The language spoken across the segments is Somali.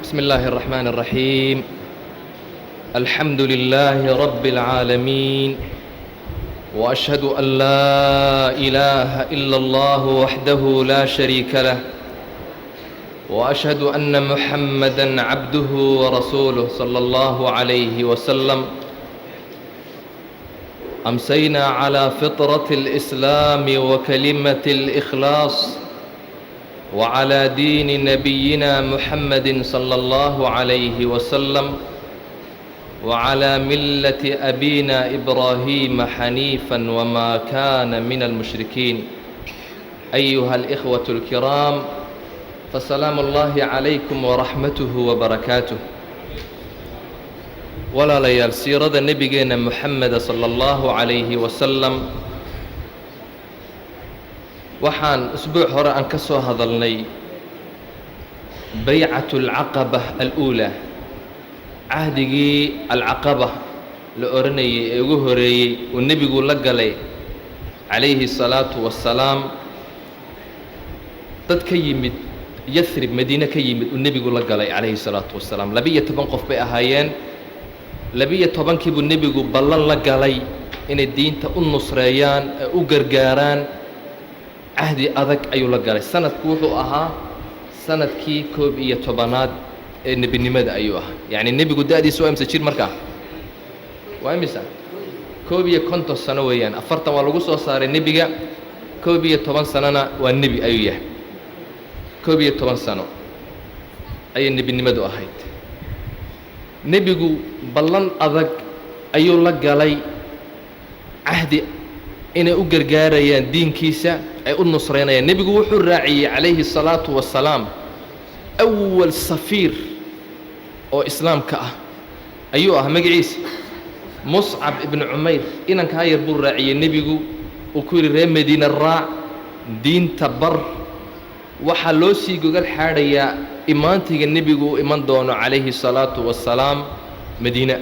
بسم الله الرحمن الرحيم. الحمد لله رب العالمين، وأشهد أن لا إله إلا الله وحده لا شريك له، وأشهد أن محمدا عبده ورسوله صلى الله عليه وسلم. أمسينا على فطرة الإسلام وكلمة الإخلاص، وعلى دين نبينا محمد صلى الله عليه وسلم، وعلى ملة أبينا إبراهيم حنيفا وما كان من المشركين. أيها الإخوة الكرام، فسلام الله عليكم ورحمته وبركاته. Walaalayaal, siirada nebigeena Moxameda sala allahu calayhi wasalam, waxaan usbuuc hore aan ka soo hadalnay baycatu alcaqaba aluulaa, cahdigii alcaqaba la odhanayay ee ugu horeeyey uu nebigu la galay calayhi salaatu wassalaam dad ka yimid Yathrib, Madiine ka yimid, uu nebigu la galay calayhi salaatu wassalaam. 12 qof bay ahaayeen. 12-kii buu nebigu ballan la galay inay diinta u nusreeyaan ee u gargaaraan. Cahdi adag ayuu la galay. Sanadku wuxuu ahaa sanadkii 11aad ee nebinimada ayuu ahaa. Yacni nebigu da'diisu waa imse jir markaa? Waa imisa? 51 sano weeyaan. 40 waa lagu soo saaray nebiga, 11 sanona waa nebi ayuu yahay. 11 sano ayay nebinimadu ahayd. Nebigu ballan adag ayuu la galay, cahdi inay u gargaarayaan diinkiisa, ay u nusraynayaan. Nebigu wuxuu raaciyey calayhi الsalaatu wassalaam awal safiir oo islaamka ah ayuu ahaa, magaciisa Muscab ibnu Cumayr. Inankaa yar buu raaciyey nebigu, uu ku yidhi: "Reer Madiine raac, diinta bar." Waxaa loo sii gogol xaadhayaa imaantiga nebigu u iman doono calayhi الsalaatu wassalaam Madiine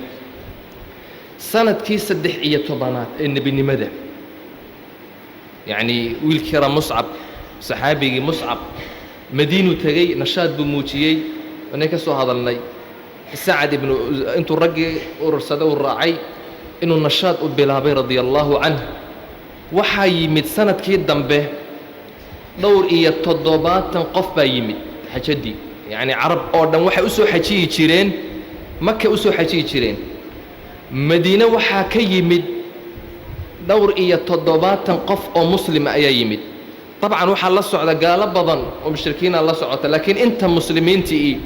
sanadkii 13aad ee nebinimada. Yacnii wiilkii yaraa Muscab, saxaabigii Muscab, Madiinuu tegey, nashaad buu muujiyey. Inay ka soo hadalnay Sacad ibnu intuu raggii urursaday uu raacay inuu nashaad u bilaabay radia allaahu canh. Waxaa yimid sanadkii dambe dhowr iyo 70 qof baa yimid xajaddii. Yacnii Carab oo dhan waxay u soo xajiyi jireen Maka, u soo xajiyi jireen. Madiine waxaa ka yimid dhowr iyo 70 qof oo muslima ayaa yimid. Dabcan waxaa la socda gaalo badan oo mushrikiina la socota, laakiin inta muslimiintii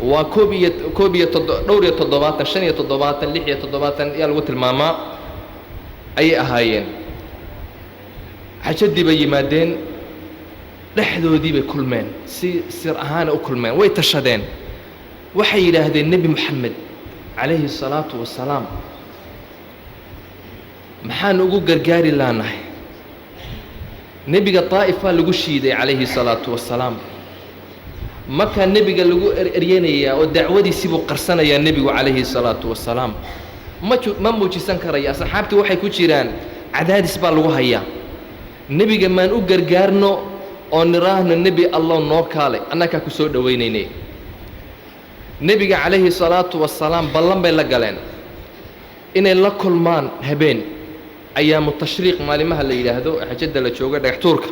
waa koob iyo koob iyo todo dhowr iyo 70, 75, 76 ayaa lagu tilmaamaa ayay ahaayeen. Xajaddii bay yimaadeen, dhexdoodii bay kulmeen, si sir ahaana u kulmeen, way tashadeen. Waxay yidhaahdeen: "Nebi Moxamed calayhi الsalaatu wassalaam maxaan ugu gargaari laanahay? Nebiga Daa'ifaa lagu shiiday calayhi الsalaatu wassalaam, markaa nebiga lagu ereryanayaa oo dacwadiisii buu qarsanayaa nebigu calayhi الsalaatu wassalaam. Ma muujisan karaya. Asxaabtii waxay ku jiraan cadaadis baa lagu hayaa. Nebiga maan u gargaarno oo niraahno: 'Nebi Allow, noo kaalay, annagaa ku soo dhowaynayne'?" Nebiga calayhi salaatu wasalaam ballan bay la galeen inay la kulmaan habeen ayaamu tashriiq, maalimaha la yidhaahdo ee xajadda la joogo, dhagax tuurka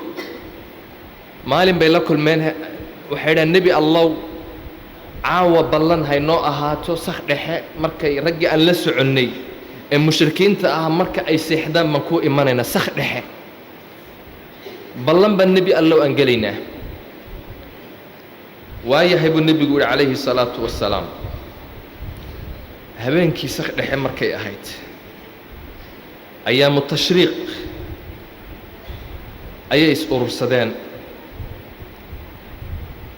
maalin bay la kulmeen. Waxay idhahan: "Nebi Allow, caawa ballan haynoo ahaato, sak dhexe markay raggii aan la soconnay ee mushrikiinta ah marka ay seexdaan baan kuu imanaynaa. Sak dhexe ballan baan, Nebi Allow, aan gelaynaa." "Waayahay," buu nebigu yihi calayhi salaatu wassalaam. Habeenkii sak dhexe markay ahayd, ayaamu tashriiq, ayay is urursadeen.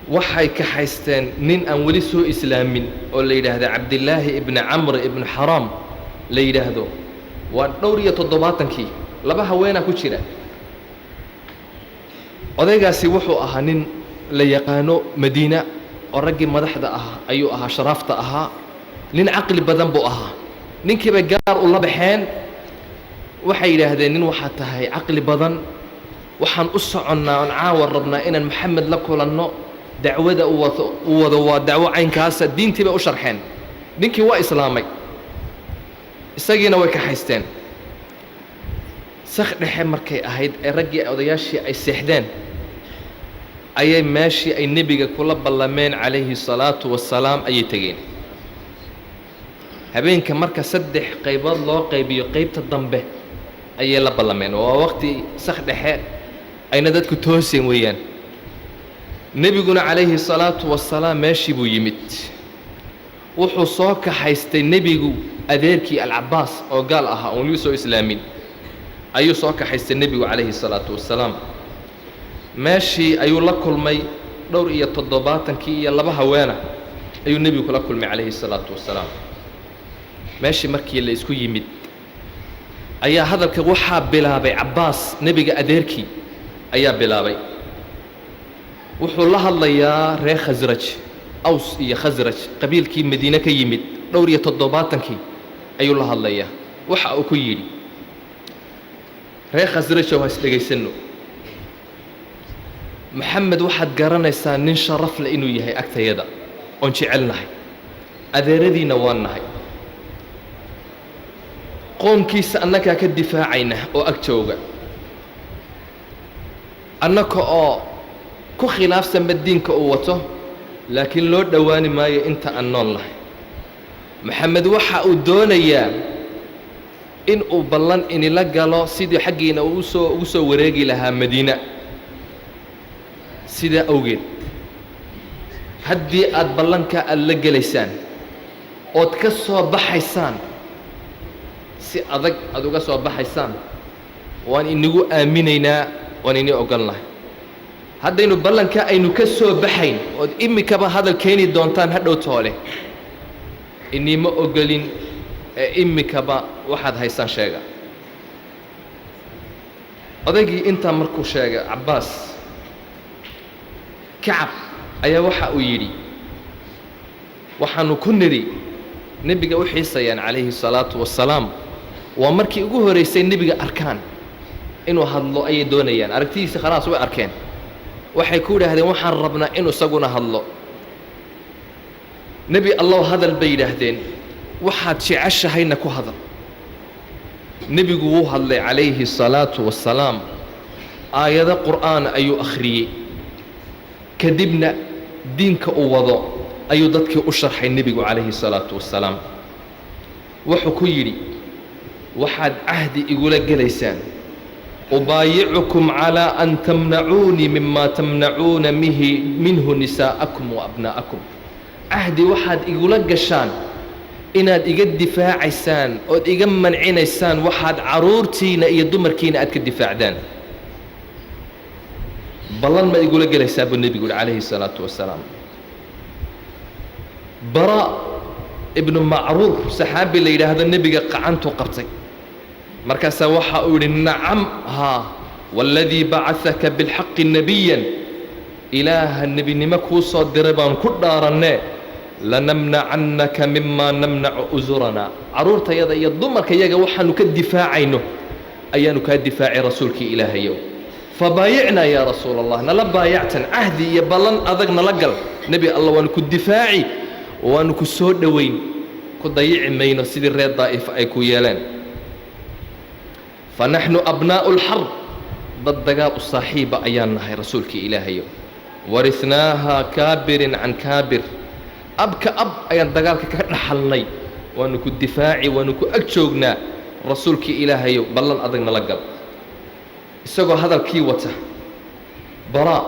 Waxay kaxaysteen nin aan weli soo islaamin oo la yidhaahda Cabdillaahi ibni Camr ibnu Xaraam la yidhaahdo. Waa dhowr iyo 70-kii, laba haweenaa ku jira. Odaygaasi wuxuu ahaa nin la yaqaano Madiina oo raggii madaxda ah ayuu ahaa, sharaafta ahaa, nin caqli badan buu ahaa. Ninkii bay gaar ula baxeen. Waxay yidhaahdeen: "Nin waxaa tahay caqli badan. Waxaan u soconnaa oon caawa rabnaa inaan Maxamed la kulanno." Dacwada uu wado waa dacwo caynkaasa. Diintii bay u sharxeen. Ninkii waa islaamay, isagiina way kaxaysteen. Sak dhexe markay ahayd ee raggii odayaashii ay seexdeen, ayay meeshii ay nebiga kula ballameen calayhi salaatu wasalaam ayay tegeen. Habeenka marka saddex qaybood loo qaybiyo, qaybta dambe ayay la ballameen. Waa waqti sak dhexe ayna dadku tooseen weeyaan. Nebiguna calayhi salaatu wasalaam meeshii buu yimid. Wuxuu soo kaxaystay nebigu adeerkii Alcabaas oo gaal ahaa oon weli soo islaamin ayuu soo kaxaystay nebigu calayhi salaatu wasalaam. Meeshii ayuu la kulmay dhowr iyo toddobaatankii iyo laba haweena ayuu nebigu kula kulmay calayhi salaatu wasalaam. Meeshii markii la isku yimid ayaa hadalka waxaa bilaabay Cabbaas, nebiga adeerkii ayaa bilaabay. Wuxuu la hadlayaa reer Khasraj, Aws iyo Khasraj, qabiilkii Madiine ka yimid, dhowr iyo toddobaatankii ayuu la hadlayaa. Waxa uu ku yidhi: "Reer Khasrajow, ha isdhegaysanno. Maxamed waxaad garanaysaa nin sharaf leh inuu yahay agtayada oon jecelnahay, adeeradiinna waan nahay. Qoomkiisa annagaa ka difaacayna oo ag jooga, annaka oo ku khilaafsanba diinka uu wato, laakiin loo dhowaani maayo inta aan nool nahay. Maxamed waxa uu doonayaa in uu ballan inila galo sidii xaggiina uu usoo ugu soo wareegi lahaa Madiina. Sidaa awgeed, haddii aad ballankaa aada la gelaysaan ood ka soo baxaysaan, si adag aada uga soo baxaysaan, waan inagu aaminaynaa, waan inii ogolnahay. Haddaynu ballankaa aynu ka soo baxayn ood imikaba hadal keeni doontaan hadhow toole, iniima ogolin ee imikaba waxaad haysaan sheega." Odaygii intaa markuu sheegay Cabbaas, Kacab ayaa waxa uu yidhi: "Waxaanu ku nidhi nebiga u xiisayaan calayhi salaatu wasalaam. Waa markii ugu horraysay nebiga arkaan, inuu hadlo ayay doonayaan. Aragtidiisa khalaas way arkeen. Waxay ku yidhaahdeen: 'Waxaan rabnaa inuu isaguna hadlo. Nebi Allow, hadal,' bay yidhaahdeen, 'waxaad jeceshahayna ku hadal.' Nebigu wuu hadlay calayhi salaatu wasalaam. Aayado Qur'aan ayuu akhriyey, kadibna diinka uu wado ayuu dadkii u sharxay nebigu calayhi salaatu wasalaam. Wuxuu ku yidhi: 'Waxaad cahdi igula gelaysaan, ubaayicukum calaa an tamnacuunii mima tamnacuuna mihi minhu nisaa'akum wa abnaa'akum. Cahdi waxaad igula gashaan inaad iga difaacaysaan ood iga mancinaysaan waxaad carruurtiina iyo dumarkiina aad ka difaacdaan. Ballan ma igula gelaysaa?' buu nebigu yihi calayhi salaatu wasalaam." Bara Ibnu Macruur, saxaabi la yidhaahdo, nebiga qacantuu qabtay. Markaasaa waxa uu yidhi: "Nacam, haa, waaladii bacahaka bilxaqi nebiyan, Ilaaha nebinimo kuu soo diray baan ku dhaarannee, lanamnacannaka mima namnacu usuranaa. Carruurtayada iyo dumarkayaga waxaanu ka difaacayno ayaanu kaa difaacay, rasuulkii Ilaahayow. Fabaayicnaa yaa rasuula Allah, nala baayactan, cahdi iyo ballan adag nala gal, nebi Alla. Waanu ku difaaci, waanu ku soo dhoweyn, ku dayici mayno sidii reer Daa'if ay ku yeeleen. Fa naxnu abnaa'u alxarb, dad dagaal u saaxiiba ayaan nahay, rasuulkii Ilaahayow. Warisnaaha kaabirin can kaabir, abka ab ayaan dagaalka ka dhaxalnay. Waanu ku difaaci, waanu ku ag joognaa, rasuulkii Ilaahayow, ballan adag nala gal." Isagoo hadalkii wata Baraa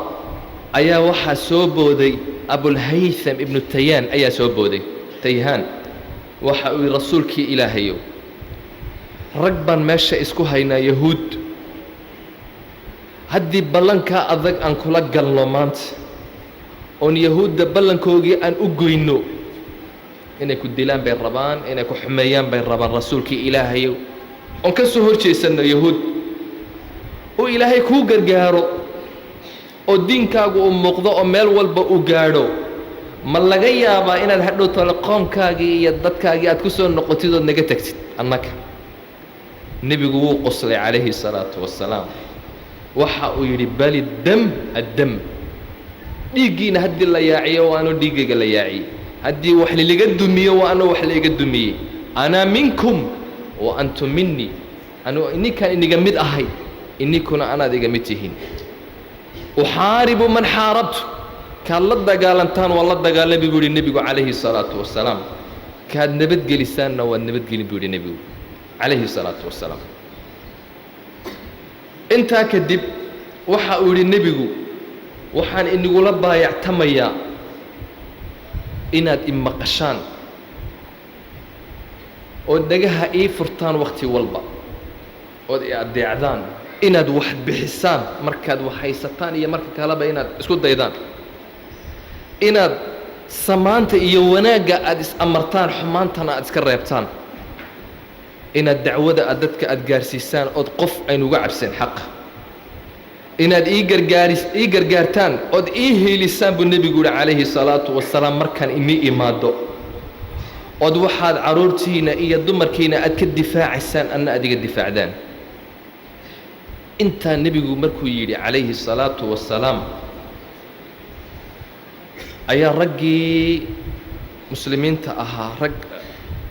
ayaa waxaa soo booday Abulhaytham Ibnu Tayaan ayaa soo booday. Tayhaan waxa uu yihi: "Rasuulkii Ilaahayow, rag baan meesha isku haynaa, Yahuud. Haddii ballankaa adag aan kula galno maanta oon Yahuudda ballankoogii aan u goyno, inay ku dilaan bay rabaan, inay ku xumeeyaan bay rabaan, rasuulkii Ilaahayow. Oon ka soo hor jeesanno Yahuud, oo Ilaahay kuu gargaaro oo diinkaagu uu muuqdo oo meel walba uu gaadho, ma laga yaabaa inaad hadhow tole qoomkaagii iyo dadkaagii aad ku soo noqotid ood naga tegtid annaga?" Nebigu wuu qoslay calayhi salaatu wasalaam. Waxa uu yidhi: "Bal iddam addam." Dhiiggiina haddii la yaaciyo, waa anoo dhiiggayga la yaaciyey. Haddii wax liliga dumiyo, waa anoo wax laiga dumiyey. Anaa minkum wa antum minii, anuu ininkaan iniga mid ahay, ininkuna anaad iga mid tihiin. Uxaaribu man xaarabtu, kaad la dagaalantaan waan la dagaalami, buu yihi nebigu calayhi salaatu wasalaam. Kaad nabadgelisaanna waad nabadgelin, buu yihi nebigu calayhi salaatu wasalaam. Intaa kadib waxa uu yidhi nebigu: waxaan inigula baayactamayaa inaad imaqashaan oo dhagaha ii furtaan wakhti walba, ood i addeecdaan, inaad wax bixisaan markaad wax haysataan iyo marka kaleba, inaad isku daydaan inaad samaanta iyo wanaagga aada is-amartaan, xumaantana aad iska reebtaan, inaad dacwada aad dadka aada gaarsiisaan, ood qof aynuga cabseen xaqa, inaad ii gargaaris ii gargaartaan ood ii hiilisaan, buu nebigu yihi calayhi salaatu wasalaam, markaan inii imaado, ood waxaad carruurtiina iyo dumarkiina aad ka difaacaysaan anna aad iga difaacdaan. Intaa nebigu markuu yidhi calayhi salaatu wasalaam, ayaa raggii muslimiinta ahaa, rag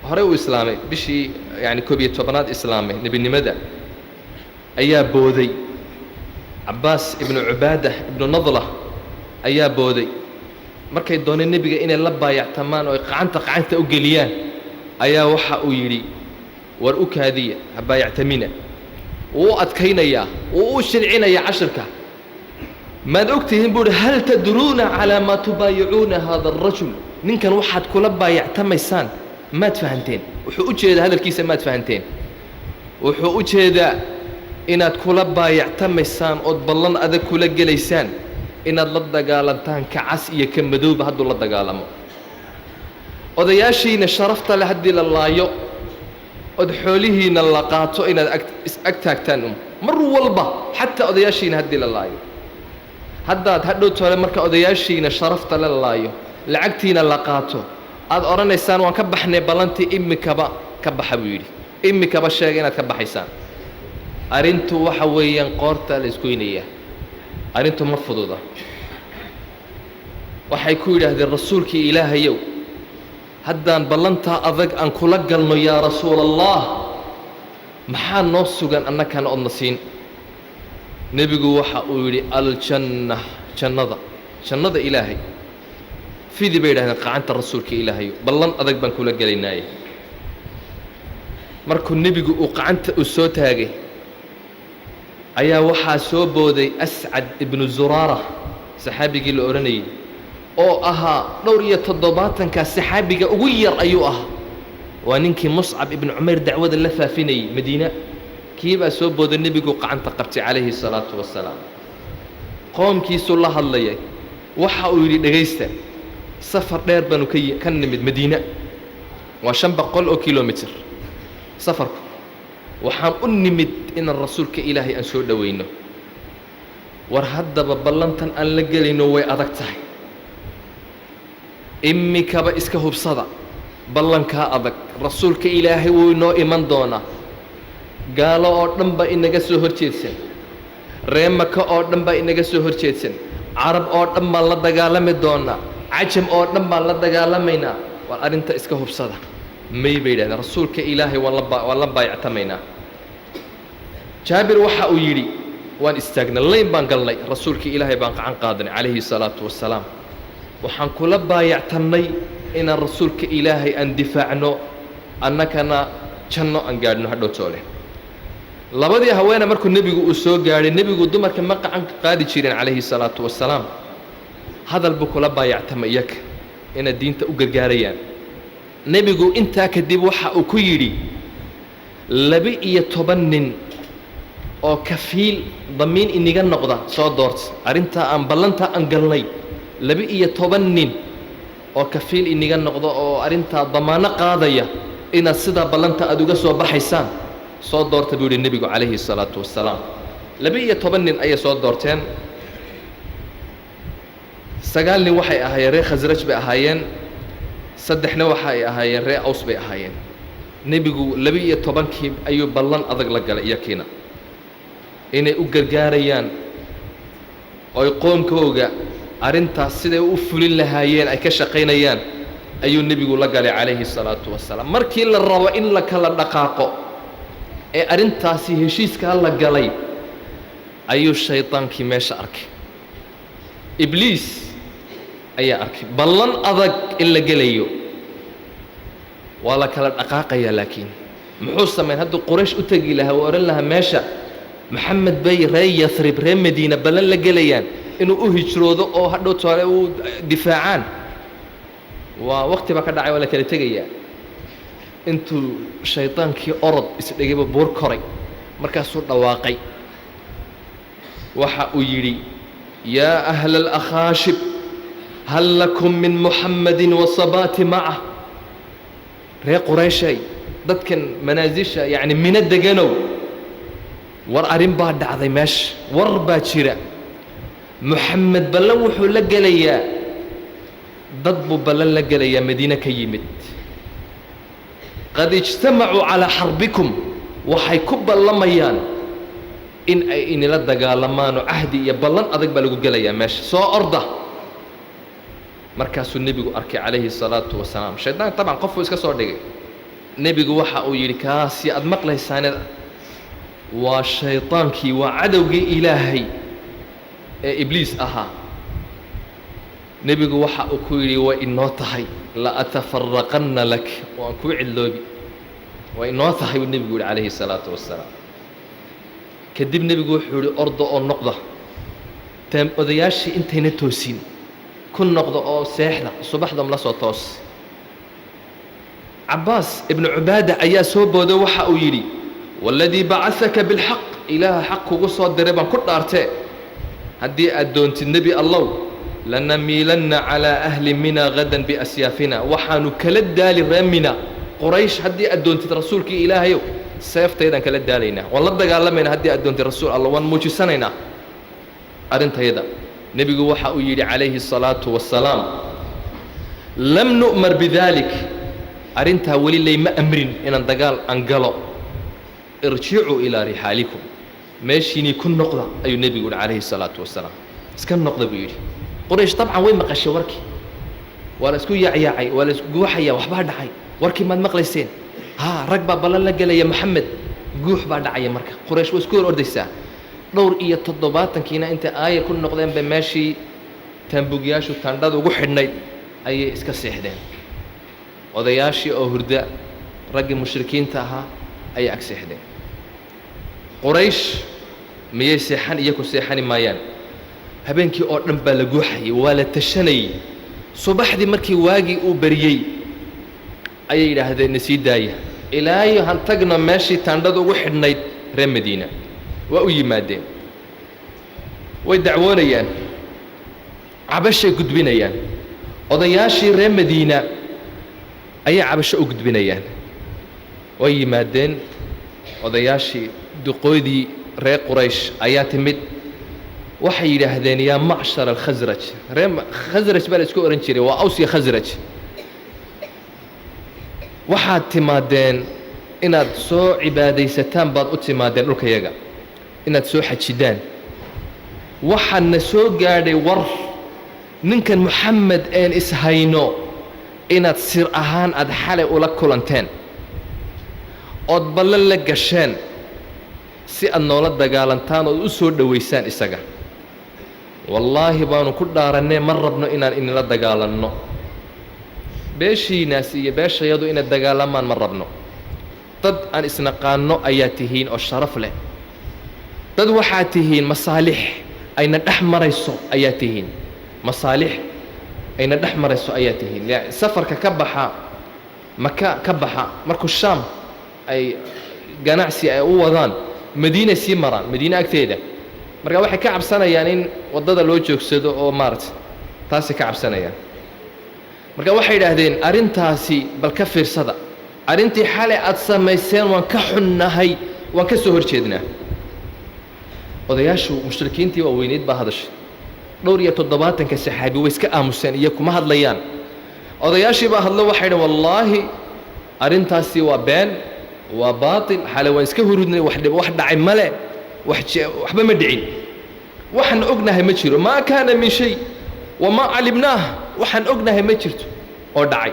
horey u islaamay, bishii yacni 11aad islaamay nebinimada, ayaa booday. Cabbaas ibnu Cubaada ibnu Nadla ayaa booday. Markay dooneen nebiga inay la baayactamaan oo ay qacanta qacanta u geliyaan, ayaa waxa uu yidhi: war u kaadiya, ha baayactamina. Wuu u adkaynayaa, wuu u shilcinayaa cashirka. Maad og tihiin, buu uhi, hal tadruuna calaa maa tubaayicuuna hada arajul? Ninkan waxaad kula baayactamaysaan maad fahanteen? Wuxuu u jeedaa hadalkiisa, maad fahanteen? Wuxuu u jeedaa inaad kula baayactamaysaan ood ballan adag kula gelaysaan inaad la dagaalantaan ka cas iyo ka madowba hadduu la dagaalamo, odayaashiina sharafta leh haddii la laayo, ood xoolihiina la qaato, inaad ag is ag taagtaan um mar walba, xataa odayaashiina haddii la laayo. Haddaad hadhow tole marka odayaashiina sharafta la laayo, lacagtiina la qaato, aad odhanaysaan waan ka baxnay ballantii, imikaba ka baxa, buu yidhi. Imikaba sheega inaad ka baxaysaan. Arrintu waxa weeyaan qoortaa la isgoynayaa, arrintu ma fududa. Waxay ku yidhaahdeen: rasuulkii Ilaahayow, haddaan ballantaa adag aan kula galno, yaa rasuula Allah, maxaa noo sugan annakana odna siin? Nebigu waxa uu yidhi: aljanna, jannada, jannada Ilaahay. Fidi, bay yidhahdeen, qacanta rasuulka Ilaahayo, ballan adag baan kula gelaynaaye. Markuu nebigu uu qacanta uu soo taagay, ayaa waxaa soo booday Ascad ibnu Zuraara, saxaabigii la odhanayay, oo ahaa dhowr iyo toddobaatanka saxaabiga ugu yar ayuu ahaa. Waa ninkii Muscab ibnu Cumayr dacwada la faafinayey Madiina. Kii baa soo booday. Nebigu qacanta qabtay calayhi salaatu wasalaam. Qoomkiisuu la hadlayay. Waxa uu yidhi: dhegaysta, safar dheer baanu ka nimid Madiina, waa 500 oo kilomitir safarku. Waxaan u nimid inaan rasuulka Ilaahay aan soo dhowayno. War haddaba ballantan aan la gelayno way adag tahay, imikaba iska hubsada ballankaa adag. Rasuulka Ilaahay wuu inoo iman doonaa, gaalo oo dhan baa inaga soo hor jeedsan, ree Maka oo dhan baa inaga soo hor jeedsan, Carab oo dhan baan la dagaalami doonaa, Cajam oo dhan baan la dagaalamaynaa. War arrinta iska hubsada. May, bay yidhahdeen, rasuulka Ilaahay waan la baayactamaynaa. Jaabir waxa uu yidhi: waan istaagnay, layn baan galnay, rasuulkii Ilaahay baan qacan qaadanay calayhi salaatu wasalaam. Waxaan kula baayactannay inaan rasuulka Ilaahay aan difaacno, annakana janno aan gaadhno hadhow toole. Labadii haweene markuu nebigu uu soo gaadhay, nebigu dumarka ma qacan qaadi jirin calayhi salaatu wasalaam. Hadal buu kula baayactamay iyaga inay diinta u gargaarayaan. Nebigu intaa kadib waxa uu ku yidhi: 12 nin oo kafiil damiin iniga noqda soo doorta arrintaa aan ballantaa aan galnay. 12 nin oo kafiil iniga noqda oo arrintaa damaano qaadaya inaad sidaa ballanta aad uga soo baxaysaan soo doorta, buu yidhi nebigu calayhi salaatu wasalaam. 12 nin ayay soo doorteen. 9 nin waxay ahaayeen reer Khasraj bay ahaayeen, saddexna waxa ay ahaayeen reer Aws bay ahaayeen. Nebigu 12-kii ayuu ballan adag la galay iyakiina inay u gargaarayaan, oy qoomkooga Arrintaas siday u fulin lahaayeen ay ka shaqaynayaan ayuu nebigu la galay calayhi salaatu wasalaam. Markii la rabo in la kala dhaqaaqo ee arrintaasi heshiiskaa la galay, ayuu shaydaankii meesha arkay. Ibliis ayaa arkay ballan adag in la gelayo, waa la kala dhaqaaqayaa. Laakiin muxuu samayn? Hadduu Quraysh u tegi lahaa uu odhan lahaa meesha Maxamed bay reer Yathrib, reer Madiina ballan la gelayaan inuu u hijroodo oo hadhow toole u difaacaan, waa waqti baa ka dhacay, waa la kala tegayaa. Intuu shaydaankii orod isdhigayba buur koray, markaasuu dhawaaqay. Waxa uu yidhi: "Yaa ahla alakhaashib, hal lakum min Muxammadin wasabaati macah?" Reer Qurayshay, dadkan manaasisha yacni Mino deganow, war arrin baa dhacday meesha, war baa jira. Moxamed ballan wuxuu la gelayaa, dad buu ballan la gelayaa Madiine ka yimid. "Qad ijtamacuu calaa xarbikum", waxay ku ballamayaan in ay inila dagaalamaanoo cahdi iyo ballan adag baa lagu gelayaa meesha, soo orda. Markaasuu nebigu arkay calayhi salaatu wasalaam. Shaydaan dabcan qofuu iska soo dhigay. Nebigu waxa uu yidhi: "Kaasi aad maqlaysaane waa shaydaankii, waa cadowgii Ilaahay ee Ibliis ahaa." Nebigu waxa uu ku yidhi: "Way inoo tahay, la atafaraqanna lak, waan kuu cidloobi, waa inoo tahay," buu nebigu yidhi calayhi salaatu wasalaam. Kadib nebigu wuxuu yidhi: "Orda oo noqda, odayaashii intayna toosin ku noqda oo seexda, subaxdam la soo toos." Cabbaas ibnu Cubaada ayaa soo booday. Waxa uu yidhi: "Waaladii bacasaka bilxaq, Ilaaha xaq kugu soo diray baan ku dhaartee, haddii aad doontid, Nebi Allow, lanamiilanna calaa ahli Mina gadan biasyaafina, waxaanu kala daali ree Mina, Quraysh. Haddii aad doontid, rasuulkii Ilaahayow, seeftaydaan kala daalaynaa, waan la dagaalamaynaa. Haddii aad doontid, rasuul Alla, waan muujisanaynaa arrintayada." Nebigu waxa uu yidhi calayhi الsalaatu wasalaam: "Lam nu'mar bidalik, arrintaa weli layma amrin inaan dagaal aan galo. Irjicuu ilaa rixaalikum, meeshiinii ku noqda," ayuu nebigu yidhi calayhi الsalaatu wasalaam. "Iska noqda," buu yidhi. Quraysh dabcan way maqashay warkii, waa la isku yaacyaacay, waa la isguuxaya, waxbaa dhacay. "Warkii maad maqlayseen? Haa, rag baa ballan la gelaya Maxamed." Guux baa dhacaya. Marka Quraysh way isku hor ordaysaa. Dhowr iyo toddobaatankiina intay aaya ku noqdeen bay meeshii taambugyaashu taandhada ugu xidhnayd ayay iska seexdeen. Odayaashii oo hurda, raggii mushrikiinta ahaa ayay ag seexdeen. Quraysh miyay seexan? Iyaku seexani maayaan. Habeenkii oo dhan baa la guuxayay, waa la tashanayey. Subaxdii markii waagii uu bariyey ayay yidhaahdeen: "Na sii daaya, ilaayo han tagno meeshii taandhada ugu xidhnayd reer Madiina." Waa u yimaadeen, way dacwoonayaan, cabashay gudbinayaan. Odayaashii reer Madiina ayay cabasho u gudbinayaan. Way yimaadeen odayaashii, duqoydii reer Quraysh ayaa timid. Waxay yidhaahdeen: "Yaa macshar alkhasraj," reer Khasraj baa la isku odhan jiray, waa Aws iyo Khasraj, "waxaad timaadeen inaad soo cibaadaysataan baad u timaadeen dhulkayaga, inaad soo xajidaan. Waxaana soo gaadhay war ninkan Moxamed een ishayno inaad sir ahaan aad xalay ula kulanteen ood ballan la gasheen si aad noola dagaalantaan ood u soo dhowaysaan isaga. Wallaahi baanu ku dhaarannee, ma rabno inaan inila dagaalanno. Beeshiinaas iyo beeshayadu inay dagaalamaan ma rabno. Dad aan isnaqaanno ayaa tihiin oo sharaf leh. Dad waxaad tihiin masaalix ayna dhex marayso ayaa tihiin, masaalix ayna dhex marayso ayaa tihiin." Safarka ka baxa Maka, ka baxa markuu Shaam ay ganacsi ay u wadaan, Madiina sii maraan, Madiine agteeda. Marka waxay ka cabsanayaan in waddada loo joogsado oo maarata taasay ka cabsanayaan. Marka waxay yidhaahdeen: "Arrintaasi bal ka fiirsada. Arrintii xalay aad samayseen waan ka xunnahay, waan ka soo hor jeednaa." Odayaashu mushrikiintii waaweyneyd baa hadashay. Dhowr iyo toddobaatanka saxaabi way iska aamuseen iyo kuma hadlayaan. Odayaashii baa hadlo. Waxay yidhaheen: "Wallaahi arrintaasi waa been, waa baatil. Xalay waan iska hurudnay, wax dhib wax dhacay male, wax waxba ma dhicin, waxaan ognahay ma jiro, maa kaana min shay." Wamaa calimnaah, waxaan ognahay ma jirto oo dhacay.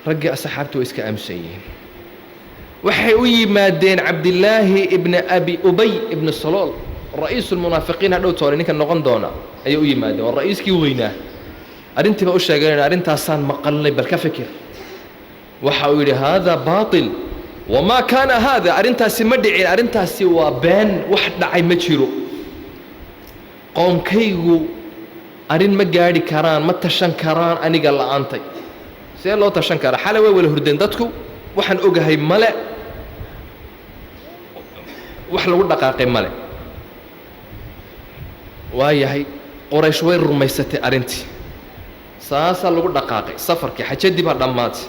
Raggii asxaabtu way iska aamusan yihiin. Waxay u yimaadeen Cabdillaahi ibni Abi Ubay ibni Salool, ra'iisu lmunaafiqiin, hadhow toole ninka noqon doona ayay u yimaadeen. Waa ra'iiskii weynaa. Arrintii ba u sheegeen, arrintaasaan maqalnay, bal ka fikir. Waxa uu yidhi: "Haadaa baatil, wamaa kaana haada." Arrintaasi ma dhicin, arrintaasi waa been, wax dhacay ma jiro. Qoomkaygu arrin ma gaadhi karaan, ma tashan karaan aniga la'aantay. See loo tashan karaa? Xalay way wala hurdeen dadku, waxaan ogahay male, wax lagu dhaqaaqay male. Waayahay, Qoraysh way rumaysatay arrintii, saasaa lagu dhaqaaqay. Safarkii xajadii baa dhammaatay.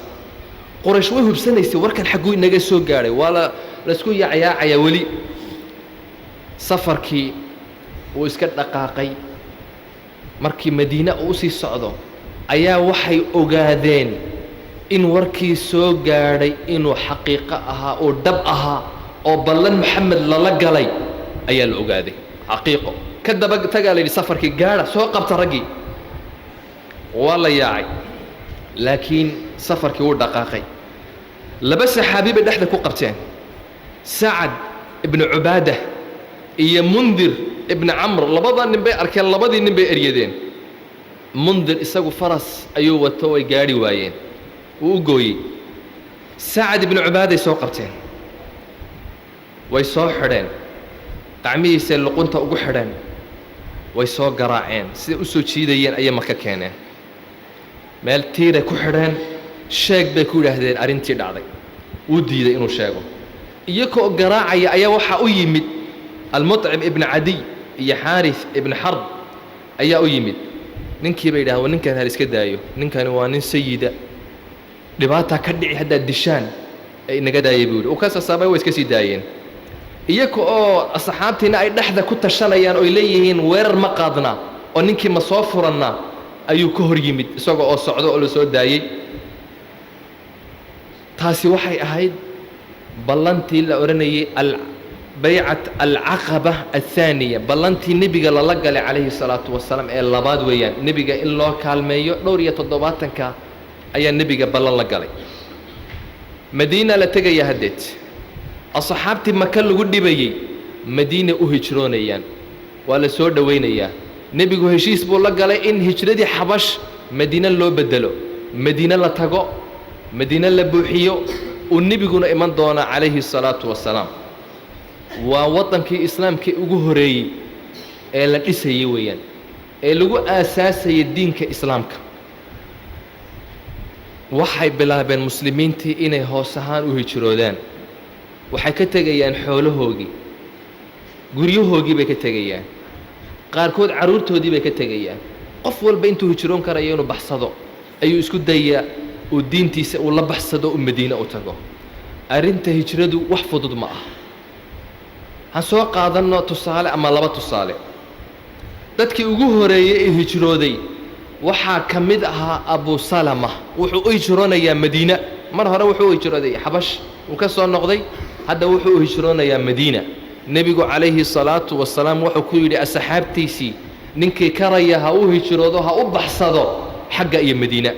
Qoraysh way hubsanaysay warkan xagguu inaga soo gaadhay. Waa la laisku yaacayaacayaa weli. Safarkii wuu iska dhaqaaqay. Markii Madiine uu usii socdo ayaa waxay ogaadeen in warkii soo gaadhay inuu xaqiiqo ahaa oo dhab ahaa oo ballan Maxamed lala galay ayaa la ogaaday. Xaqiiqo ka daba tagaa la yidhi, safarkii gaadha, soo qabta raggii. Waa la yaacay, laakiin safarkii wuu dhaqaaqay. Laba saxaabi bay dhexda ku qabteen, Sacad ibnu Cubaada iyo Mundir ibni Camr. Labada nin bay arkeen, labadii nin bay eryadeen. Mundir isagu faras ayuu wato, way gaadhi waayeen, wuu u gooyey. Sacad ibnu Cubaaday soo qabteen, way soo xidheen, gacmihiisay luqunta ugu xidheen, way soo garaaceen. Siday u soo jiidayeen ayay Maka keeneen, meel tiiray ku xidheen. Sheeg bay ku yidhaahdeen arrintii dhacday. Wuu diiday inuu sheego. Iyagoo garaacaya ayaa waxaa u yimid Almuطcim ibni Cadiy iyo Xaaris ibni Xarb ayaa u yimid. Ninkii bay yidhahdeen, ninkan hal iska daayo, ninkani waa nin sayida, dhibaataa ka dhici haddaad dishaan ee inaga daayay, buu yidhi. Uu ka sasaabay, way iska sii daayeen. Iyaga oo asxaabtiina ay dhexda ku tashanayaan oy leeyihiin weerar ma qaadnaa oo ninkii ma soo furannaa, ayuu ka hor yimid isaga oo socdo oo la soo daayey. Taasi waxay ahayd ballantii la odhanayay baycat alcaqaba athaaniya, ballantii nebiga lala galay calayhi salaatu wasalaam ee labaad weeyaan. Nebiga in loo kaalmeeyo dhowr iyo toddobaatanka ayaa nebiga ballan la galay. Madiina la tegaya haddeed. Asxaabtii Maka lagu dhibayey Madiina u hijroonayaan, waa la soo dhowaynayaa. Nebigu heshiis buu la galay in hijradii Xabash Madiine loo bedelo, Madiine la tago, Madiine la buuxiyo, uu nebiguna iman doona calayhi salaatu wasalaam. Waa waddankii islaamkii ugu horeeyey ee la dhisayey weeyaan, ee lagu aasaasayay diinka islaamka. Waxay bilaabeen muslimiintii inay hoos ahaan u hijroodaan. Waxay ka tegayaan xoolahoogii, guryahoogii bay ka tegayaan, qaarkood carruurtoodii bay ka tegayaan. Qof walba intuu hijroon karayo inuu baxsado ayuu isku dayaa, uu diintiisa uu la baxsado, uu Madiine u tago. Arrinta hijradu wax fudud ma ah. Han soo qaadanno tusaale ama laba tusaale. Dadkii ugu horeeyey ee hijrooday waxaa ka mid ahaa Abu Salama. Wuxuu u hijroonayaa Madiina. Mar hore wuxuu u hijrooday Xabash, uu ka soo noqday, hadda wuxuu u hijroonayaa Madiina. Nebigu calayhi salaatu wasalaam wuxuu ku yidhi asxaabtiisii: ninkii karaya ha u hijroodo, ha u baxsado xagga iyo Madiina.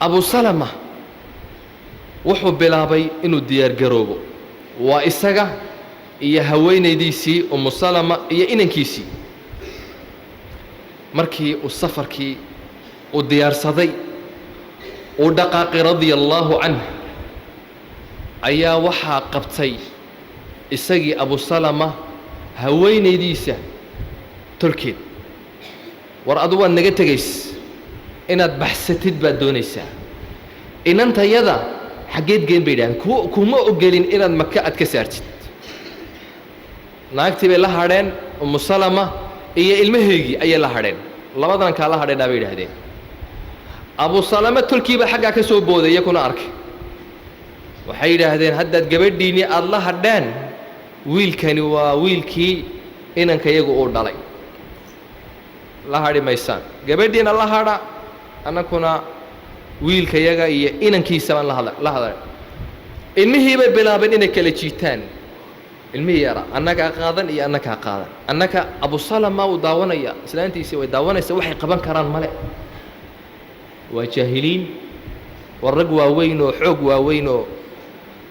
Abu Salama wuxuu bilaabay inuu diyaargaroobo, waa isaga iyo haweenaydiisii Umu Salama iyo inankiisii. Markii uu safarkii uu diyaarsaday, uu dhaqaaqay radia allaahu canh, ayaa waxaa qabtay isagii Abu Salama haweenaydiisa tolkeed. "War adu waad naga tegays, inaad baxsatid baad doonaysaa, inantayada xaggeed geen?" bay yidhahdeen. Kuma ogolin inaad Maka aad ka saartid. Naagtii bay la hadheen, Umu Salama iyo ilmaheygii ayay la hadheen. "Labadan kaa la hadheenaa," bay yidhaahdeen. Abu Salama tolkiibaa xaggaa ka soo booday, iyakuna arkay. Waxay yidhaahdeen: "Haddaad gabadhiinii aada la hadheen, wiilkani waa wiilkii inanka iyagu uu dhalay, la hadhi maysaan. Gabadhiina la hadha, annakuna wiilka yaga iyo inankiisa baan la hadla." Ilmihii bay bilaabeen inay kala jiitaan. Ilmihii yaraa annagaa qaadan iyo annagaa qaadan annaka. Abu Salama wuu daawanaya, islaantiisii way daawanaysa, waxay qaban karaan male. Waa jaahiliin, waa rag waaweyn oo xoog waaweyn oo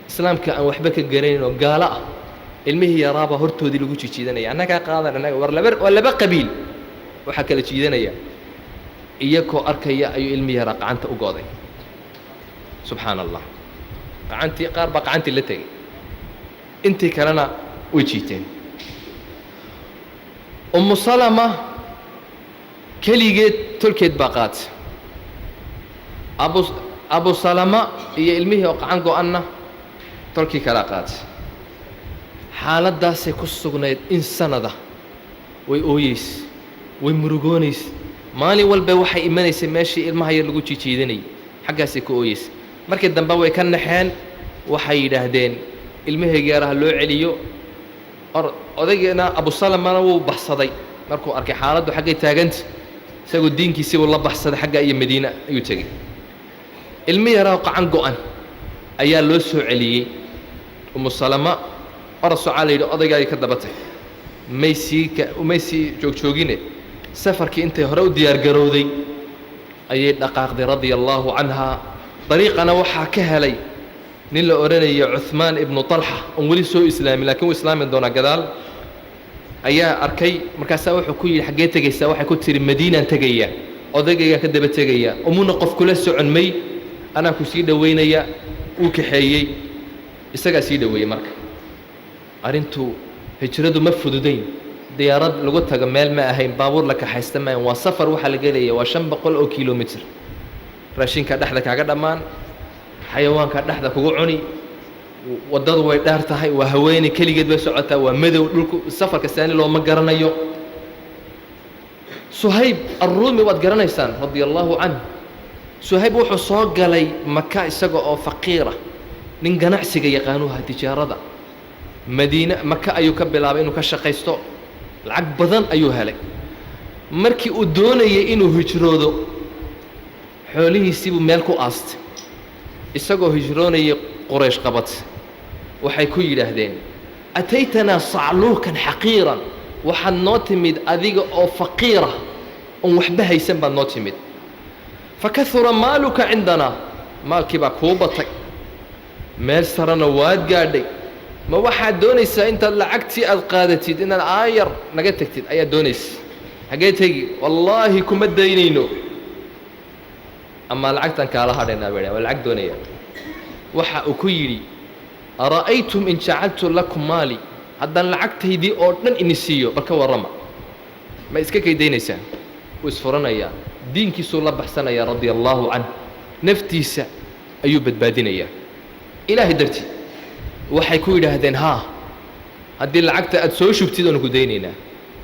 islaamka aan waxba ka garanayn oo gaalo ah. Ilmihii yaraabaa hortoodii lagu jijiidanaya, annagaa qaadan, annaga. War laba waa laba qabiil waxaa kala jiidanaya. Iyakoo arkaya ayuu ilmihii yaraa qacanta u go'day. Subxaana Allah, qacantii qaar baa qacantii la tegey, intii kalena way jiiteen. Umu Salama keligeed tolkeed baa qaatay. Abu Salama iyo ilmihii oo qacan go-anna tolkii kalaa qaatay. Xaaladdaasay ku sugnayd in sanada. Way ooyeys, way murugoonays. Maalin walba waxay imanaysay meeshii ilmaha yar lagu jiijiidanayay, xaggaasay ku ooyeysay. Markii dambe way ka naxeen, waxay yidhaahdeen ilmahayga yaraha loo celiyo. Or odaygana Abusalamana wuu baxsaday markuu arkay xaaladdu xaggay taaganta. Isagoo diinkiisii buu la baxsaday, xagga iyo Madiine ayuu tegey. Ilmi yaraa qacan go-an ayaa loo soo celiyey. Umu Salama orod socaa la yidhi, odaygaagii ka daba tag. May sii ka may sii joogjoogine, safarkii intay hore u diyaargarowday ayay dhaqaaqday, radia allaahu canha. Dariiqana waxaa ka helay nin la odhanayo Cuhmaan ibnu Talxa, oon weli soo islaamin, lakiin wuu islaami doonaa gadaal, ayaa arkay. Markaasaa wuxuu ku yidhi, xaggee tegaysaa? Waxay ku tihi, Madiinaan tegayaa, odaygaygaan ka daba tegayaa. Umuna qof kula socon may, anaa ku sii dhowaynaya. Wuu kaxeeyey, isagaa sii dhoweeyey. Marka arrintu hijradu ma fududayn. Diyaarad lagu tago meel ma ahayn, baabuur la kaxaysta ma ahayn. Waa safar waxaa la gelaya waa 500 oo kilomitr. Raashinka dhexda kaaga dhammaan, xayawaanka dhexda kugu cuni, waddadu way dheer tahay. Waa haweeney keligeed bay socotaa, waa madow dhulku, safarka saani looma garanayo. Suhayb Arruumi waad garanaysaan, radia allaahu canh. Suhayb wuxuu soo galay Maka isaga oo faqiira, nin ganacsiga yaqaanuha, tijaarada. Madiine Maka ayuu ka bilaabay inuu ka shaqaysto, lacag badan ayuu helay. Markii uu doonayay inuu hijroodo, xoolihiisiibuu meel ku aastay. Isagoo hijroonayay Quraysh qabat, waxay ku yidhaahdeen, ataytanaa sacluukan xaqiiran, waxaad noo timid adiga oo faqiira oon waxba haysan baad noo timid. Fakahura maaluka cindanaa, maalkii baa kuu batay, meel sarena waad gaadhay. Ma waxaad doonaysaa intaad lacagtii aad qaadatid inaad aayar naga tegtid ayaad doonaysa? Xaggee tegi? Wallaahi kuma daynayno, amaa lacagtan kaala hadhaynaa bay waa lacag doonaya. Waxa uu ku yidhi, ara'aytum in jacaltu lakum maali, haddaan lacagtaydii oo dhan ini siiyo, bal ka warrama, ma iska kaydaynaysaa? Wuu isfuranayaa, diinkiisuu la baxsanayaa, radia allaahu canh. Naftiisa ayuu badbaadinayaa Ilaahay dartii. Waxay ku yidhaahdeen, haa, haddii lacagta aad soo shubtid oonu ku daynaynaa.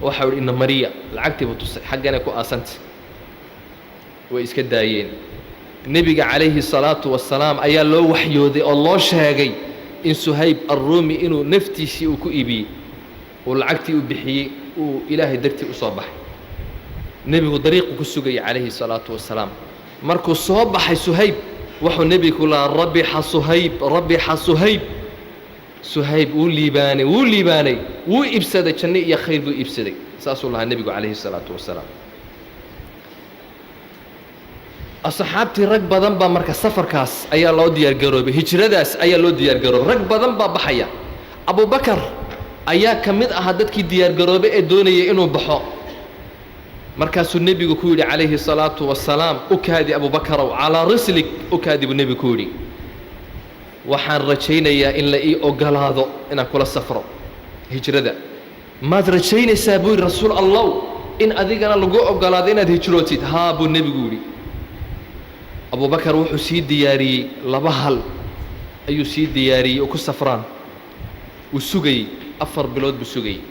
Waxau idhi, ina mariya. Lacagtii buu tusay, xagganay ku aasanta. Way iska daayeen. Nebiga calayhi salaatu wasalaam ayaa loo waxyooday oo loo sheegay in Suhayb Arruumi inuu naftiisii uu ku iibiyey, uu lacagtii uu bixiyey, uu Ilaahay dartii u soo baxay. Nebigu dariiqu ku sugayay calayhi salaatu wasalaam. Markuu soo baxay Suhayb, wuxuu nebigu ku lahaa, rabixa Suhayb, rabixa Suhayb. Suhayb wuu liibaanay, wuu liibaanay, wuu iibsaday janno iyo khayr buu iibsaday. Saasuu lahaa nebigu calayhi salaatu wasalaam. Asxaabtii rag badan baa marka safarkaas ayaa loo diyaargaroobay, hijradaas ayaa loo diyaargaroobay, rag badan baa baxaya. Abubakar ayaa ka mid ahaa dadkii diyaargaroobay ee doonayay inuu baxo. Markaasuu nebigu ku yidhi calayhi salaatu wasalaam, u kaadi Abubakarow, calaa rislik, u kaadi buu nebigu ku yidhi. Waxaan rajaynayaa in la ii ogolaado inaan kula safro hijrada. Maad rajaynaysaa, buu yidhi, rasuul Allow, in adigana lagu ogolaado inaad hijrootid? Haa, buu nebigu yidhi. Abubakar wuxuu sii diyaariyey 2 hal ayuu sii diyaariyey oo ku safraan. Wuu sugayey, 4 bilood buu sugayey.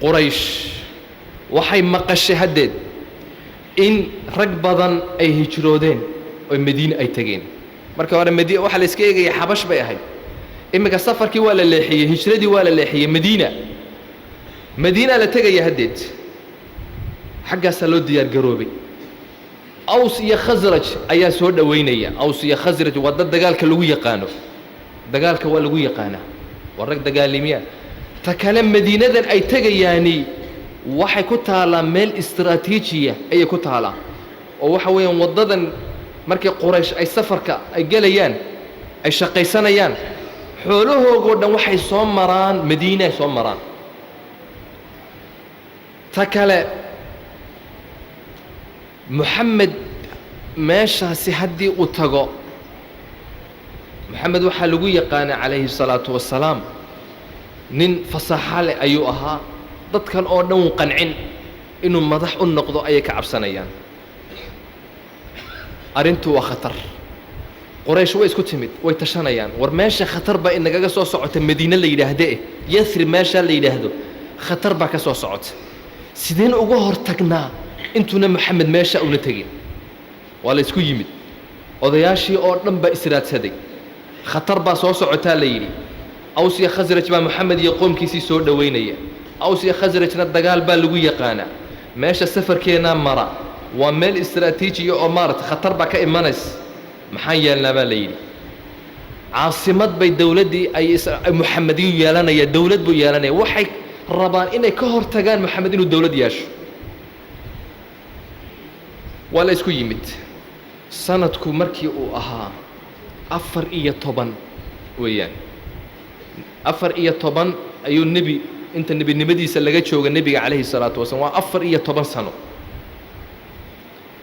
Quraysh waxay maqashay haddeed in rag badan ay hijroodeen oo Madiine ay tegeen. Marka hore Madiina waxaa la iska eegaya Xabash bay ahayd. Iminka safarkii waa la leexiyey, hijradii waa la leexiyey, Madiina, Madiina la tegaya haddeed. Xaggaasaa loo diyaar garoobay. Aws iyo Khasraj ayaa soo dhoweynaya. Aws iyo Khasraj waa dad dagaalka lagu yaqaano, dagaalka waa lagu yaqaanaa. Waa rag dagaalimiya. Ta kale, madiinadan ay tegayaani waxay ku taalaa meel istraatiijiya ayay ku taalaa, oo waxa weeyaan waddadan markii Quraysh ay safarka ay gelayaan, ay shaqaysanayaan, xoolahoogoo dhan waxay soo maraan Madiina ay soo maraan. Ta kale, Moxamed meeshaasi haddii uu tago, Moxamed waxaa lagu yaqaanaa calayhi salaatu wasalaam nin fasaaxa leh ayuu ahaa. Dadkan oo dhan wuu qancin, inuu madax u noqdo ayay ka cabsanayaan. Arrintu waa khatar. Quraysh way isku timid, way tashanayaan. War meesha khatar baa inagaga soo socota. Madiine la yidhaahdee, Yathrib meeshaa la yidhaahdo, khatar baa ka soo socota. Sideen uga hor tagnaa intuuna Moxamed meesha una tegin? Waa la isku yimid, odayaashii oo dhan baa israadsaday. Khatar baa soo socotaa la yidhi. Aws iyo Khasraj baa Moxamed iyo qoomkiisii soo dhoweynaya. Aws iyo Khasrajna dagaal baa lagu yaqaanaa. Meesha safarkeennaa mara waa meel istraatiijiya oo maarata khatar baa ka imanaysa. Maxaan yeelnaa baa la yidhi. Caasimad bay dowladdii ay Muxamediyu yeelanaya, dowlad buu yeelanaya. Waxay rabaan inay ka hor tagaan Moxamed inuu dowlad yeesho. Waa la isku yimid. Sanadku markii uu ahaa 14 weeyaan, 14 ayuu nebi inta nebinimadiisa laga jooga nebiga calayhi salaatu wasalaam waa 14 sano,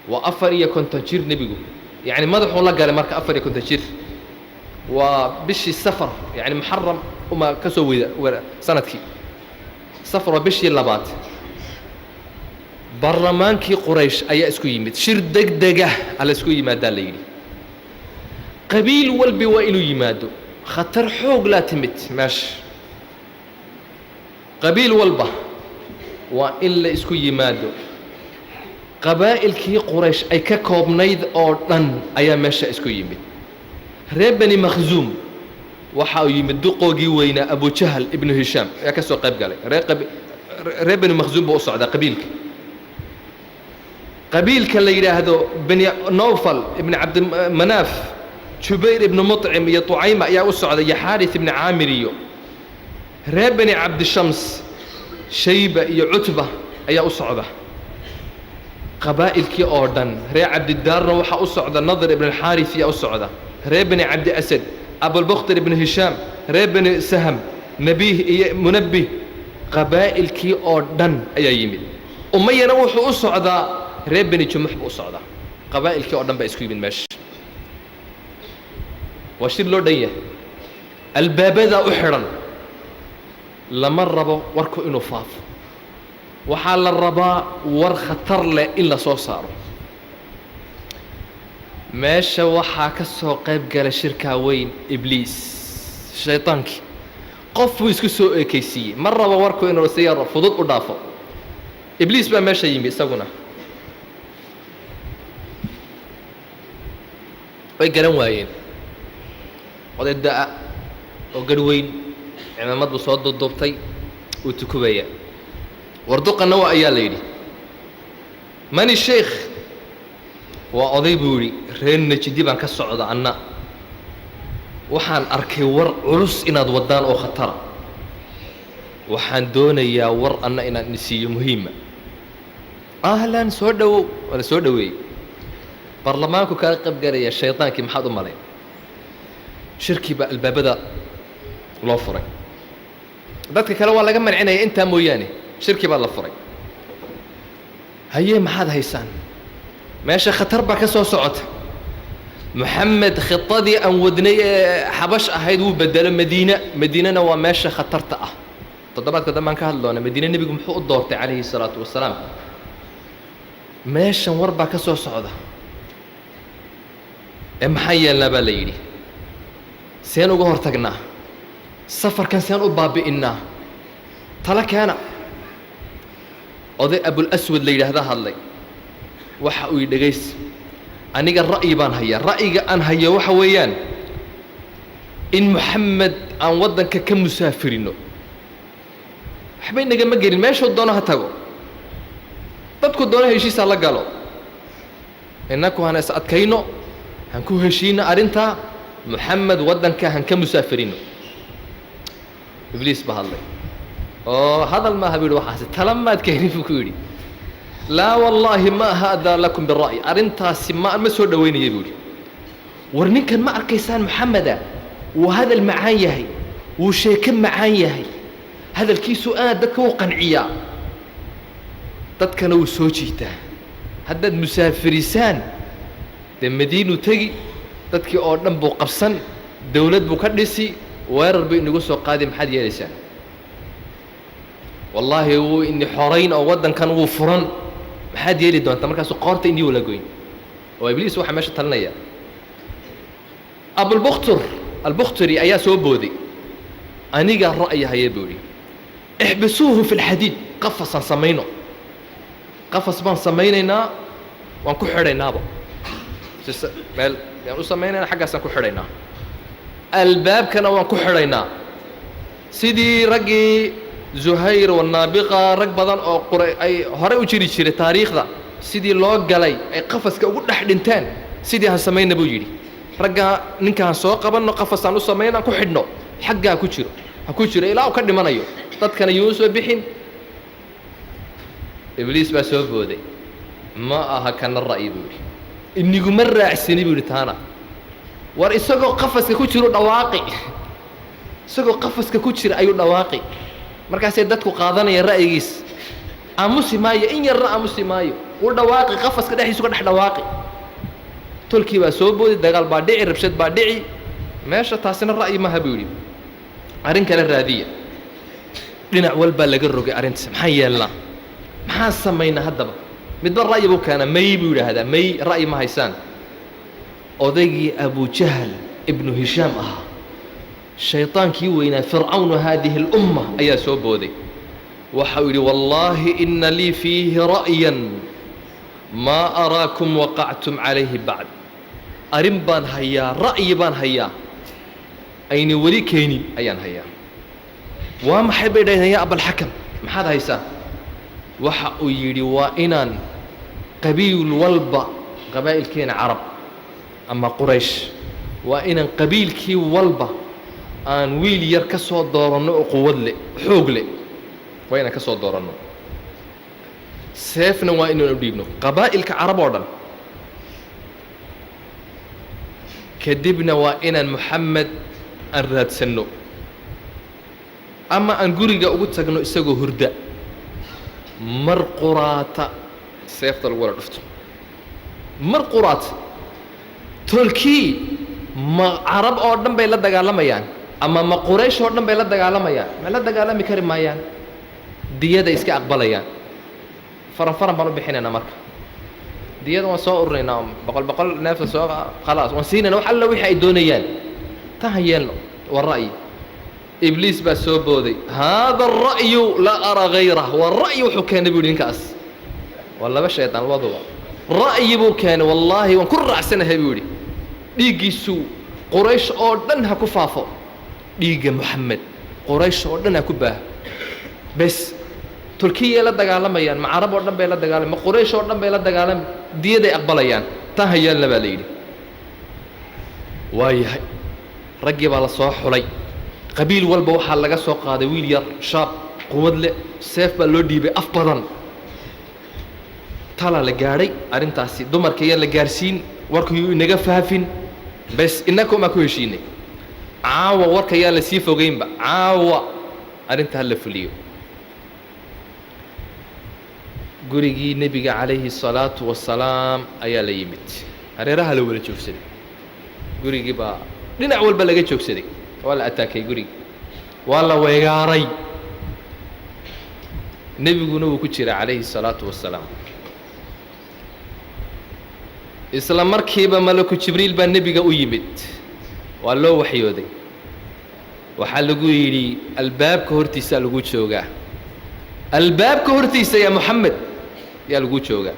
waa 54 jir nebigu. Yacni madaxuu la galay marka 54 jir. Waa bishii Safar, yacni Muxaram uma ka soo weyda sanadkii. Safar waa bishii labaad. Baarlamaankii Quraysh ayaa isku yimid. Shir deg dega ala isku yimaadaa la yidhi. Qabiil walbi waa inuu yimaado. Khatar xoog laa timid meesha, qabiil walba waa in la isku yimaado. Qabaa'ilkii Quraysh ay ka koobnayd oo dhan ayaa meesha isku yimid. Reer Bani Makhzuum waxa uu yimid duqoogii weynaa Abujahal ibnu Hishaam ayaa ka soo qayb galay. Reer Bani Makhzuum buu u socdaa. Qabiilka la yidhaahdo Bani Nowfal ibni Cabdimanaaf, Jubayr ibnu Muطcim iyo Tucayma ayaa u socda, iyo Xaaris ibni Caamir. Iyo reer Bani Cabdishams, Shayba iyo Cutba ayaa u socda. Qabaa'ilkii oo dhan. Reer Cabdidaarna waxaa u socda Nadr ibn Alxaaris ayaa u socda. Reer Bani Cabdi Asad, Abulbukhtar ibnu Hishaam. Reer Bani Saham, Nabiih iyo Munabbih. Qabaa'ilkii oo dhan ayaa yimid. Umayana wuxuu u socdaa reer Bani Jumux buu u socdaa. Qabaa'ilkii oo dhan baa isku yimid meesha. Waa shir loo dhan yahay, albaabadaa u xidhan. Lama rabo warku inuu faafo. Waxaa la rabaa war khatar leh in la soo saaro. Meesha waxaa ka soo qayb gala shirkaa weyn Ibliis, shaytaankii. Qof buu isku soo ekaysiiyey. Ma rabo warku inuu si yaro fudud u dhaafo. Ibliis baa meesha yimi isaguna. Way garan waayeen. Oday da-a oo garh weyn, cimaamad buu soo duuduubtay, uu tukubaya. Warduqanna waa ayaa la yidhi. Mani sheikh? Waa oday buu yidhi, reer Najdi baan ka socda. Anna waxaan arkay war culus inaad waddaan oo khatara. Waxaan doonayaa war anna inaan idin siiyo muhiima. Ahlan, soo dhowow. Waa la soo dhoweeyey. Baarlamaanku kaga qayb galaya shayطaankii. Maxaad u malayn? Shirkii baa albaabada loo furay. Dadka kale waa laga mancinaya intaa mooyaane. Shirki baa la furay. Haye, maxaad haysaan? Meesha khatar baa ka soo socota. Moxamed khitadii aan wadnay ee Xabash ahayd wuu bedelo Madiine. Madiinena waa meesha khatarta ah. Toddobaadka dambaan ka hadli doona Madiine nebigu muxuu u doortay calayhi salaatu wasalaam. Meeshan war baa ka soo socda ee maxaan yeelnaa baa la yidhi. Seen uga hor tagnaa safarkan? Seen u baabi'innaa? Tala keena. Oday Abulaswad la yidhaahda hadlay. Waxa uu yidhi, dhegays, aniga ra'yi baan hayaa. Ra'yiga aan hayo waxa weeyaan in Moxamed aan waddanka ka musaafirino. Waxbay nagama gelin, meeshuu doono ha tago, dadku doono heshiis ha la galo. Innaku hana is adkayno, han ku heshiino arrintaa. Moxamed waddanka han ka musaafirino. Ibliis baa hadlay oo hadal maaha buu yidhi, waxaasi tala maad keenin buu ku yidhi. Laa wallaahi ma haadaa lakum bira'yi, arrintaasi ma soo dhowaynaya buu yidhi. War ninkan ma arkaysaan Maxameda, wuu hadal macaan yahay, wuu sheeko macaan yahay, hadalkiisu aad dadka u qanciyaa, dadkana wuu soo jiitaa. Haddaad musaafirisaan dee Madiinuu tegi, dadkii oo dhan buu qabsan, dawlad buu ka dhisi, weerar buu inagu soo qaadi, maxaad yeelaysaan? Wallaahi wuu ini xorayn oo waddankan wuu furan, maxaad yeeli doontaa? Markaasuu qoorta inii wala goyn. Oo Ibliis waxaa meesha talinaya. Abulbukhtur Albukhturi ayaa soo booday. Anigaa ra'yi haya buu yidhi. Ixbisuuhu fi lxadiid, qafasaan samayno, qafas baan samaynaynaa, waan ku xidhaynaaba si meel yaan u samaynaynaa, xaggaasaan ku xidhaynaa, albaabkana waan ku xidhaynaa, sidii raggii Zuhayr wanaabiqa, rag badan oo qura ay horey u jiri jiray taariikhda, sidii loo galay ay qafaska ugu dhex dhinteen, sidii han samayna buu yidhi. Raggaa ninkaan soo qabanno, qafasaan u samayna, aan ku xidhno, xaggaa ku jiro, ha ku jiro ilaa uu ka dhimanayo, dadkana yuu soo bixin. Ibliis baa soo booday. Ma aha kana ra'yi buu yidhi, iniguma raacsani buu yidhi taana. War isagoo qafaska ku jiro dhawaaqi, isagoo qafaska ku jira ayuu dhawaaqi, markaasay dadku qaadanayaan ra'yigiis. Aamusi maayo, in yarna aamusi maayo, wuu dhawaaqi, qafaska dhexdiisu ka dhex dhawaaqi. Tolkii baa soo booday, dagaal baa dhici, rabshad baa dhici meesha. Taasina ra'yi maaha buu yidhi, arrin kale raadiya. Dhinac walbaa laga rogay arrintaas. Maxaan yeelnaa? Maxaan samaynaa? Haddaba midba ra'yi buu keenaa. May buu yidhaahdaa, may ra'yi ma haysaan. Odaygii Abujahal Ibnu Hishaam ahaa, shayطaankii weynaa, fircawnu haadihi اlumma, ayaa soo booday. Waxau yidhi: wallaahi ina lii fiihi ra'yan maa araakum waqactum calayhi bacd. Arrin baan hayaa, ra'yi baan hayaa ayna weli keenin ayaan hayaa. Waa maxay bay dhahdeen yaa Abalxakam, maxaad haysaa? Waxa uu yidhi: waa inaan qabiil walba, qabaa'ilkeena Carab ama Quraysh, waa inaan qabiilkii walba aan wiil yar ka soo dooranno oo quwad leh, xoog leh, waa inaan ka soo dooranno, seefna waa inaan u dhiibno qabaa'ilka Carab oo dhan. Kadibna waa inaan Moxamed aan raadsanno ama aan guriga ugu tagno isagoo hurda, mar quraata seefta lagu wada dhufto, mar quraata. Tolkii ma Carab oo dhan bay la dagaalamayaan ama ma Quraysh oo dhan bay la dagaalamayaan? Ma la dagaalami kari maayaan, diyaday iska aqbalayaan. Faran faran baan u bixinaynaa marka diyada, waan soo ururaynaa 100 100 neefta soo, khalaas, waan siinayna wax alla wixii ay doonayaan. Tan ha yeelno, waa ra'yi. Ibliis baa soo booday. Haada ara'yu laa araa gayrah, waa ra'yi wuxuu keenay buu yidhi ninkaas. Waa laba shaydaan labaduba ra'yi buu keenay. Wallaahi waan ku raacsanahay buu yidhi. Dhiiggiisu Quraysh oo dhan ha ku faafo, dhiigga Moxamed Quraysh oo dhan ha ku baaho. Bes Turkiyay la dagaalamayaan, ma Carab oo dhan bay la dagaalama, ma Quraysh oo dhan bay la dagaalami, diyaday aqbalayaan, tan ha yeelna baa la yidhi. Waa yahay, raggii baa la soo xulay. Qabiil walba waxaa laga soo qaaday wiil yar, shaab quwad leh, seef baa loo dhiibay, af badan. Talaa la gaadhay arrintaasi, dumarka yaan la gaarsiin warka, yuu inaga faafin. Bes innaka umaa ku heshiinay, caawa warka yaan la sii fogeynba, caawa arrinta ha la fuliyo. Gurigii Nebiga calayhi الsalaatu wasalaam ayaa la yimid, hareeraha la wada joogsaday, gurigii baa dhinac walba laga joogsaday, waa la ataakay gurigii, waa la weegaaray. Nebiguna wuu ku jira calayhi الsalaatu wasalaam. Isla markiiba malaku Jibriil baa Nebiga u yimid, waa loo waxyooday. Waxaa lagu yidhi: albaabka hortiisaa lagu joogaa, albaabka hortiisa yaa Moxamed yaa lagu joogaa.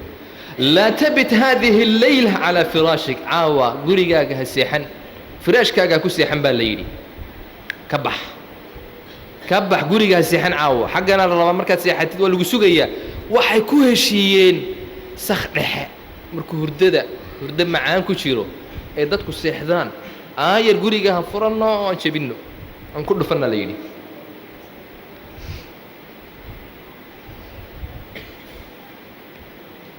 Laa tabit haadihi اleyla calaa firaashik, caawa gurigaaga ha seexan, firaashkaaga ha ku seexan baa la yidhi. Ka bax, ka bax guriga, ha seexan caawa, xaggana la rabaa markaad seexatid waa lagu sugayaa. Waxay ku heshiiyeen sak dhexe markuu hurdada hurdo macaan ku jiro ee dadku seexdaan, aayar guriga han furanno, aan jebinno, aan ku dhufanna la yidhi.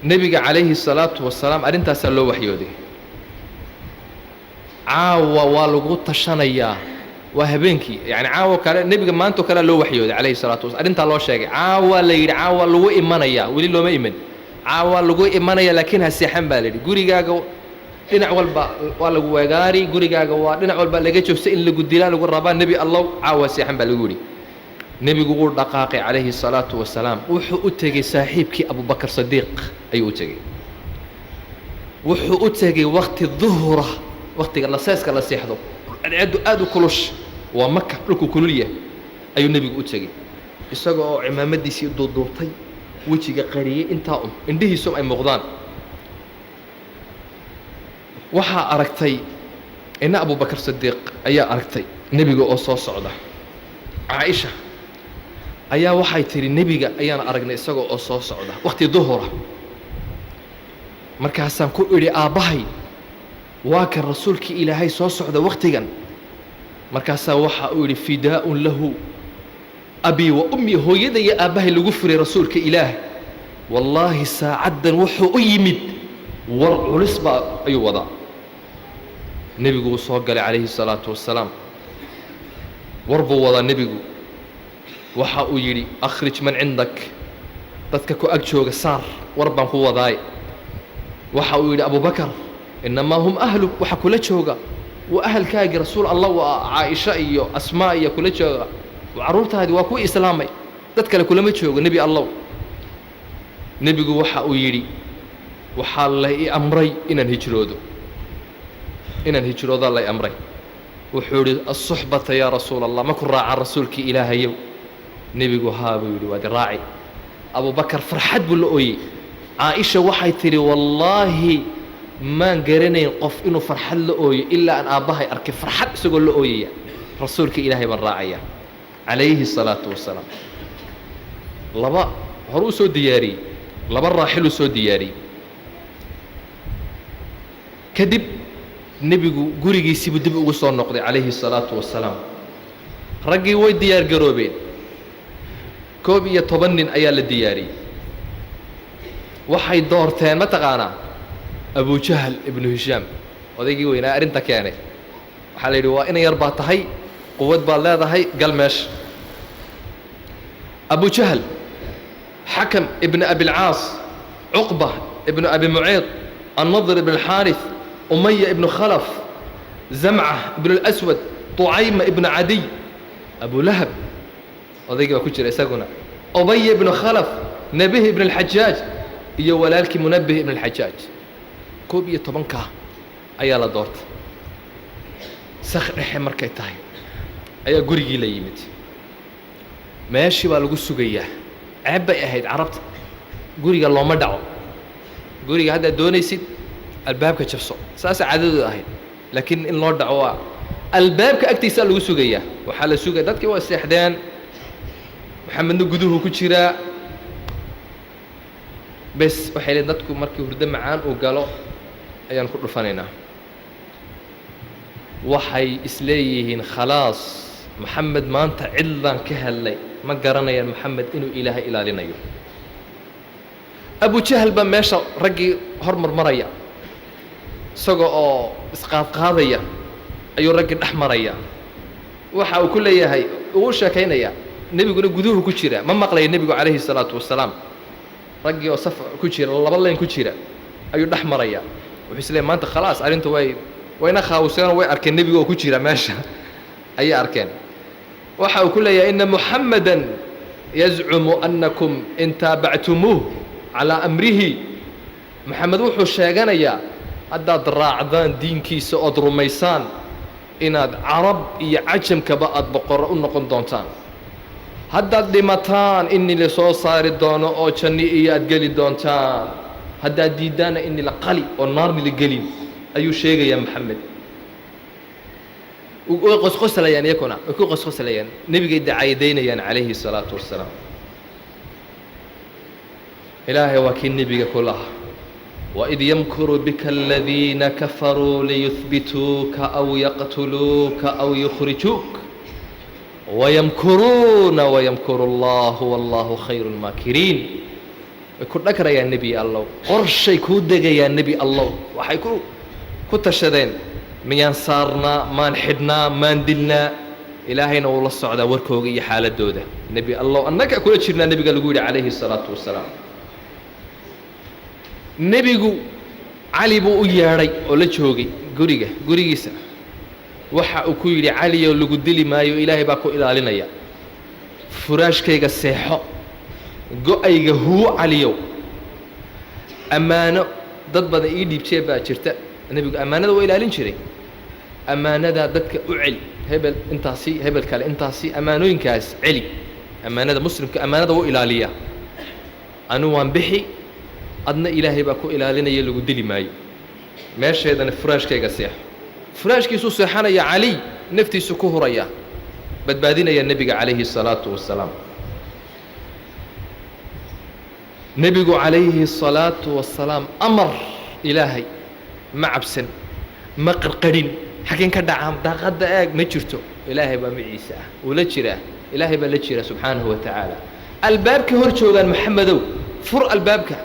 Nebiga calayhi salaatu wasalaam arrintaasaa loo waxyooday. Caawa waa lagu tashanayaa, waa habeenkii, yacni caawa kale nebiga maantoo kalea loo waxyooday calayhi salatu wasalam. Arrintaa loo sheegay, caawa la yidhi caawa lagu imanayaa, weli looma iman, caawa lagu imanaya, laakiin ha seexan baa la yidhi. Gurigaaga dhinac walba waa lagu wegaari, gurigaaga waa dhinac walba laga joogsa, in lagu dilaa lagu rabaa. Nebi Allow, caawa seexan baa lagu yidhi. Nebigu wuu dhaqaaqay calayhi salaatu wasalaam, wuxuu u tegey saaxiibkii Abubakar Sadiiq ayuu u tegey. Wuxuu u tegey wakti duhura, waktiga laseeska la seexdo, cadceeddu aad u kulush, waa Maka, dhulku kulul yahay, ayuu nebigu u tegey isaga oo cimaamadiisii duuduubtay, wejiga qariyey, intaa un indhihiisu ay muuqdaan. Waxaa aragtay ina Abubakar Sadiiq ayaa aragtay nebiga oo soo socda. Caaisha ayaa waxay tidhi, nebiga ayaan aragnay isaga oo soo socda wakhti duhura, markaasaan ku idhi aabbahay, waa kan rasuulkii Ilaahay soo socda wakhtigan. Markaasaa waxa uu yidhi, fidaa'un lahu abii wa ummi, hooyada iyo aabbahay lagu furay rasuulka Ilaah. Wallaahi saacaddan wuxuu u yimid war culis baa ayuu wadaa. Nebigu wuu soo galay calayhi salaatu wasalaam, war buu wadaa nebigu. Waxa uu yidhi, akhrij man cindak, dadka ku ag jooga saar, war baan ku wadaay. Waxa uu yidhi Abubakar, innamaa hum ahluk, waxa kula jooga waa ahalkaagii rasuul Allah, waa Caaisha iyo Asmaa iyo kula jooga, carruurtaadii waa kuwii islaamay, dad kale kulama joogo nebi Allow. Nebigu waxa uu yidhi, waxaa la i amray inaan hijroodo, inaan hijroodaa lay amray. Wuxuu yidhi, asuxbata yaa rasuul Allah, ma ku raacaan rasuulkii Ilaahayow? Nebigu haa buu yidhi, waad i raaci. Abubakar farxad buu la ooyey. Caaisha waxay tidhi, wallaahi maan garanayn qof inuu farxad la ooyo ilaa aan aabbahay arkay farxad isagoo la ooyaya, rasuulka Ilaahay baan raacaya calayhi salaatu wasalaam. Laba hore uu soo diyaariyey, laba raaxiluu soo diyaariyey. Kadib nebigu gurigiisiibuu dib ugu soo noqday calayhi salaatu wasalaam. Raggii way diyaar garoobeen, 11 nin ayaa la diyaariyey. Waxay doorteen, ma taqaanaa, Abujahal ibnu Hishaam, odaygii weynaa arrinta keenay. Waxaa la yidhi, waa inan yar baa tahay, quwad baad leedahay, gal meesha. Abujahal, Xakam ibnu Abilcaas, Cuqba ibnu Abi Muceed, Annadr ibn Alxaaris, Umaya ibnu Khalaf, Zamca ibnu اlaswad, Tucayma ibnu Cadiy, Abulahab odaygii baa ku jira isaguna, Ubaya ibnu Khalaf, Nebih ibn Alxajaaj iyo walaalkii Munabih ibn Alxajaaj. 11-kaa ayaa la doortay. Sak dhexe markay tahay ayaa gurigii la yimid, meeshii baa lagu sugayaa. Ceeb bay ahayd carabta, guriga looma dhaco, guriga haddaad doonaysid albaabka jabso, saasa caadadooda ahayd, laakiin in loo dhaco waa albaabka agtiisaa lagu sugayaa. Waxaa la sugaya dadkii waa seexdeen, Maxamedna guduhu ku jiraa. Bes waxay leeyiin dadku markii hurdo macaan uu galo ayaan ku dhufanaynaa. Waxay isleeyihiin, khalaas, Maxamed maanta cidlaan ka hadlay, ma garanayaan Maxamed inuu Ilaahay ilaalinayo. Abujahal baa meesha raggii hor marmaraya, isaga oo isqaadqaadaya ayuu raggii dhex maraya. Waxa uu ku leeyahay, uu sheekaynaya, nebiguna guduhu ku jira, ma maqlaya nebigu calayhi salaatu wasalaam. Raggii oo saf ku jira, laba leen ku jira ayuu dhex maraya. Wuxuu is leeyahy, maanta khalaas arrintu way wayna khaawuseenoo way arkeen nebiga oo ku jira meesha ayay arkeen. Waxa uu ku leeyahay, ina Muxamada yazcumu annakum in taabactumuuh calaa amrihi. Maxamed wuxuu sheeganayaa haddaad raacdaan diinkiisa ood rumaysaan inaad carab iyo cajamkaba aada boqorro u noqon doontaan, haddaad dhimataan ini la soo saari doono oo janni iyo aad geli doontaan, haddaad diiddaanna ini la qali oo naarni la gelin ayuu sheegayaa Maxamed. Way qosqoslayaan iyakuna, way ku qosqoslayaan, nebigay dacayadaynayaan calayhi salaatu wasalaam. Ilaahay waa kii nebiga ku lahaa, waid yamkuru bika aladiina kafaruu liyuhbituuka aw yaqtuluuka aw yukhrijuuk wayamkuruuna wayamkuru allahu wallahu khayru lmaakiriin. Way ku dhagrayaan Nebi Allow, qorshay kuu degayaan Nebi Allow. Waxay ku tashadeen, miyaan saarnaa, maan xidhnaa, maan dilnaa? Ilaahayna wuu la socdaa warkooga iyo xaaladooda. Nebi Allow, annaga kula jirnaa, nebiga lagu yidhi calayhi salaatu wasalaam. Nebigu Cali buu u yeedhay oo la joogay guriga, gurigiisa. Waxa uu ku yidhi, Caliyow, lagu dili maayo, Ilaahay baa ku ilaalinaya. Furaashkayga seexo, go-ayga huwo. Caliyow, ammaano dad badan ii dhiibjee baa jirta. Nebigu ammaanada waa ilaalin jiray. Ammaanadaa dadka u celi, hebel intaasi, hebel kale intaasi, ammaanooyinkaas celi. Ammaanada muslimka, ammaanada wuu ilaaliyaa. Anu waan bixi, adna Ilaahay baa ku ilaalinaya, lagu dili maayo. Meesheedana furaashkayga seexo. Furaashkiisuu seexanaya Caliy, naftiisu ku huraya, badbaadinaya nebiga calayhi الsalaatu wasalaam. Nebigu calayhi الsalaatu wasalaam amar Ilaahay ma cabsan, ma qarqarin. Xaggeen ka dhacaa? Daaqadda eeg, ma jirto. Ilaahay baa maciise ah, wuu la jiraa. Ilaahay baa la jira subxaanahu wa tacaala. Albaabka hor joogaan, Maxamedow, fur albaabka.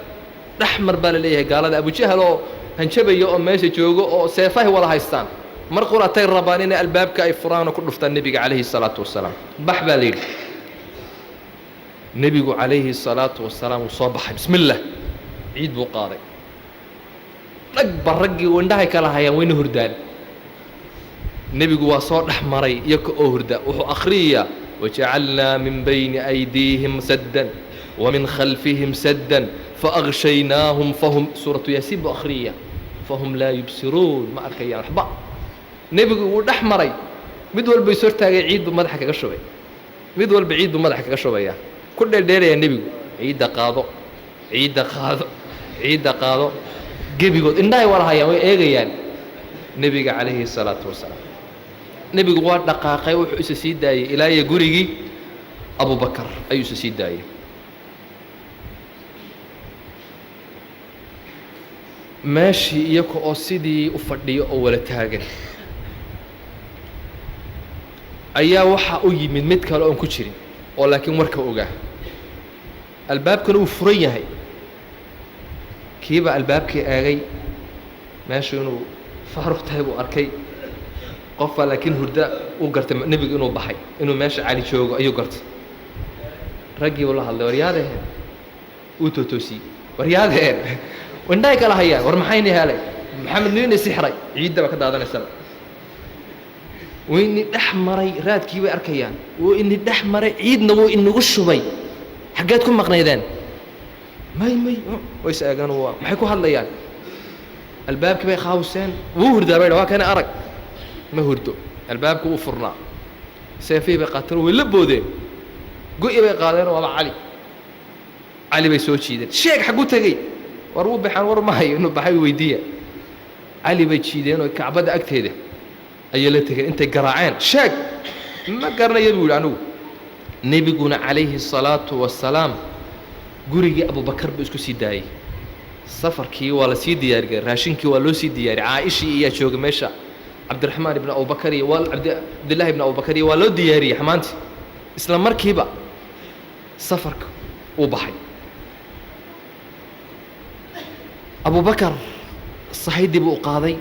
Dhexmar baa la leeyahay gaalada, Abujahal oo hanjabaya oo meesha joogo oo seefahay wada haystaan. Mar quratay rabaan inay albaabka ay furaan oo ku dhuftaan nebiga calayhi salaatu wasalaam. Bax baa la yidhi. Nebigu calayhi salaatu wasalaam wuu soo baxay. Bismi illah, ciid buu qaaday. Dhagba raggii indhahay kala hayaan, wayna hurdaan. Nebigu waa soo dhex maray iyaka oo hurda. Wuxuu akhriyayaa, wajacalnaa min bayni aydiihim saddan wamin khalfihim saddan faأغshaynaahum fahum, suuratu Yaasiin buu akhriyaya, fahum laa yubsiruun. Ma arkayaan waxba. Nebigu wuu dhex maray, mid walba is hortaagay, ciid buu madaxa kaga shubay. Mid walba ciid buu madaxa kaga shubaya, ku dheeldheelayaa nebigu. Ciidda qaado, ciidda qaado, ciidda qaado. Gebigood indhahay wala hayaan, way eegayaan nebiga calayhi salaatu wasalaam. Nebigu waa dhaqaaqay, wuxuu isa sii daayey ilaa iyo gurigii Abubakar ayuu isa sii daayey. Meeshii iyaga oo sidii u fadhiyo oo wala taagan ayaa waxaa u yimid mid kale oon ku jirin oo laakiin warka ogaa. Albaabkana wuu furan yahay. Kiibaa albaabkii eegay, meeshu inuu faaruq tahay buu arkay. Qofbaa laakiin hurda u gartay nebigu inuu baxay, inuu meesha Cali joogo ayuu gartay. Raggii buu la hadlay, waryaadaheen. Uu tootoosiyey, waryaadaheen, indhahay kala hayaan. War maxayna helay? Maxamed nina sixray, ciidda baa ka daadanaysaba. Wuu ini dhex maray, raadkii bay arkayaan. Wuu ini dhex maray, ciidna wuu inagu shubay. Xaggeed ku maqnaydeen? May may, way is eegaan, waa maxay ku hadlayaan? Albaabkii bay khaawseen. Wuu hurdaa bay, waa kana arag, ma hurdo. Albaabku wuu furnaa. Seefihii bay qaateen, way la boodeen, go'i bay qaadeen. Waaba Cali. Cali bay soo jiideen. Sheeg, xagguu tegey? War wuu baxaan, war ma hayo, inuu baxay weydiiya. Cali bay jiideen oo Kacbadda agteeda ayay la tegeen. Intay garaaceen, sheeg, ma garanaya buu yidhi anigu. Nebiguna calayhi الsalaatu wasalaam gurigii Abubakar buu isku sii daayey. Safarkii waa la sii diyaariyey, raashinkii waa loo sii diyaariyey. Caaishii iyaa jooga meesha, Cabdiraxmaan ibn Abubakar iyo waa Cabdillahi ibn Abubakar iyo waa loo diyaariyey xamaantii. Isla markiiba safarka uu baxay. Abubakar sahaydii buu u qaaday.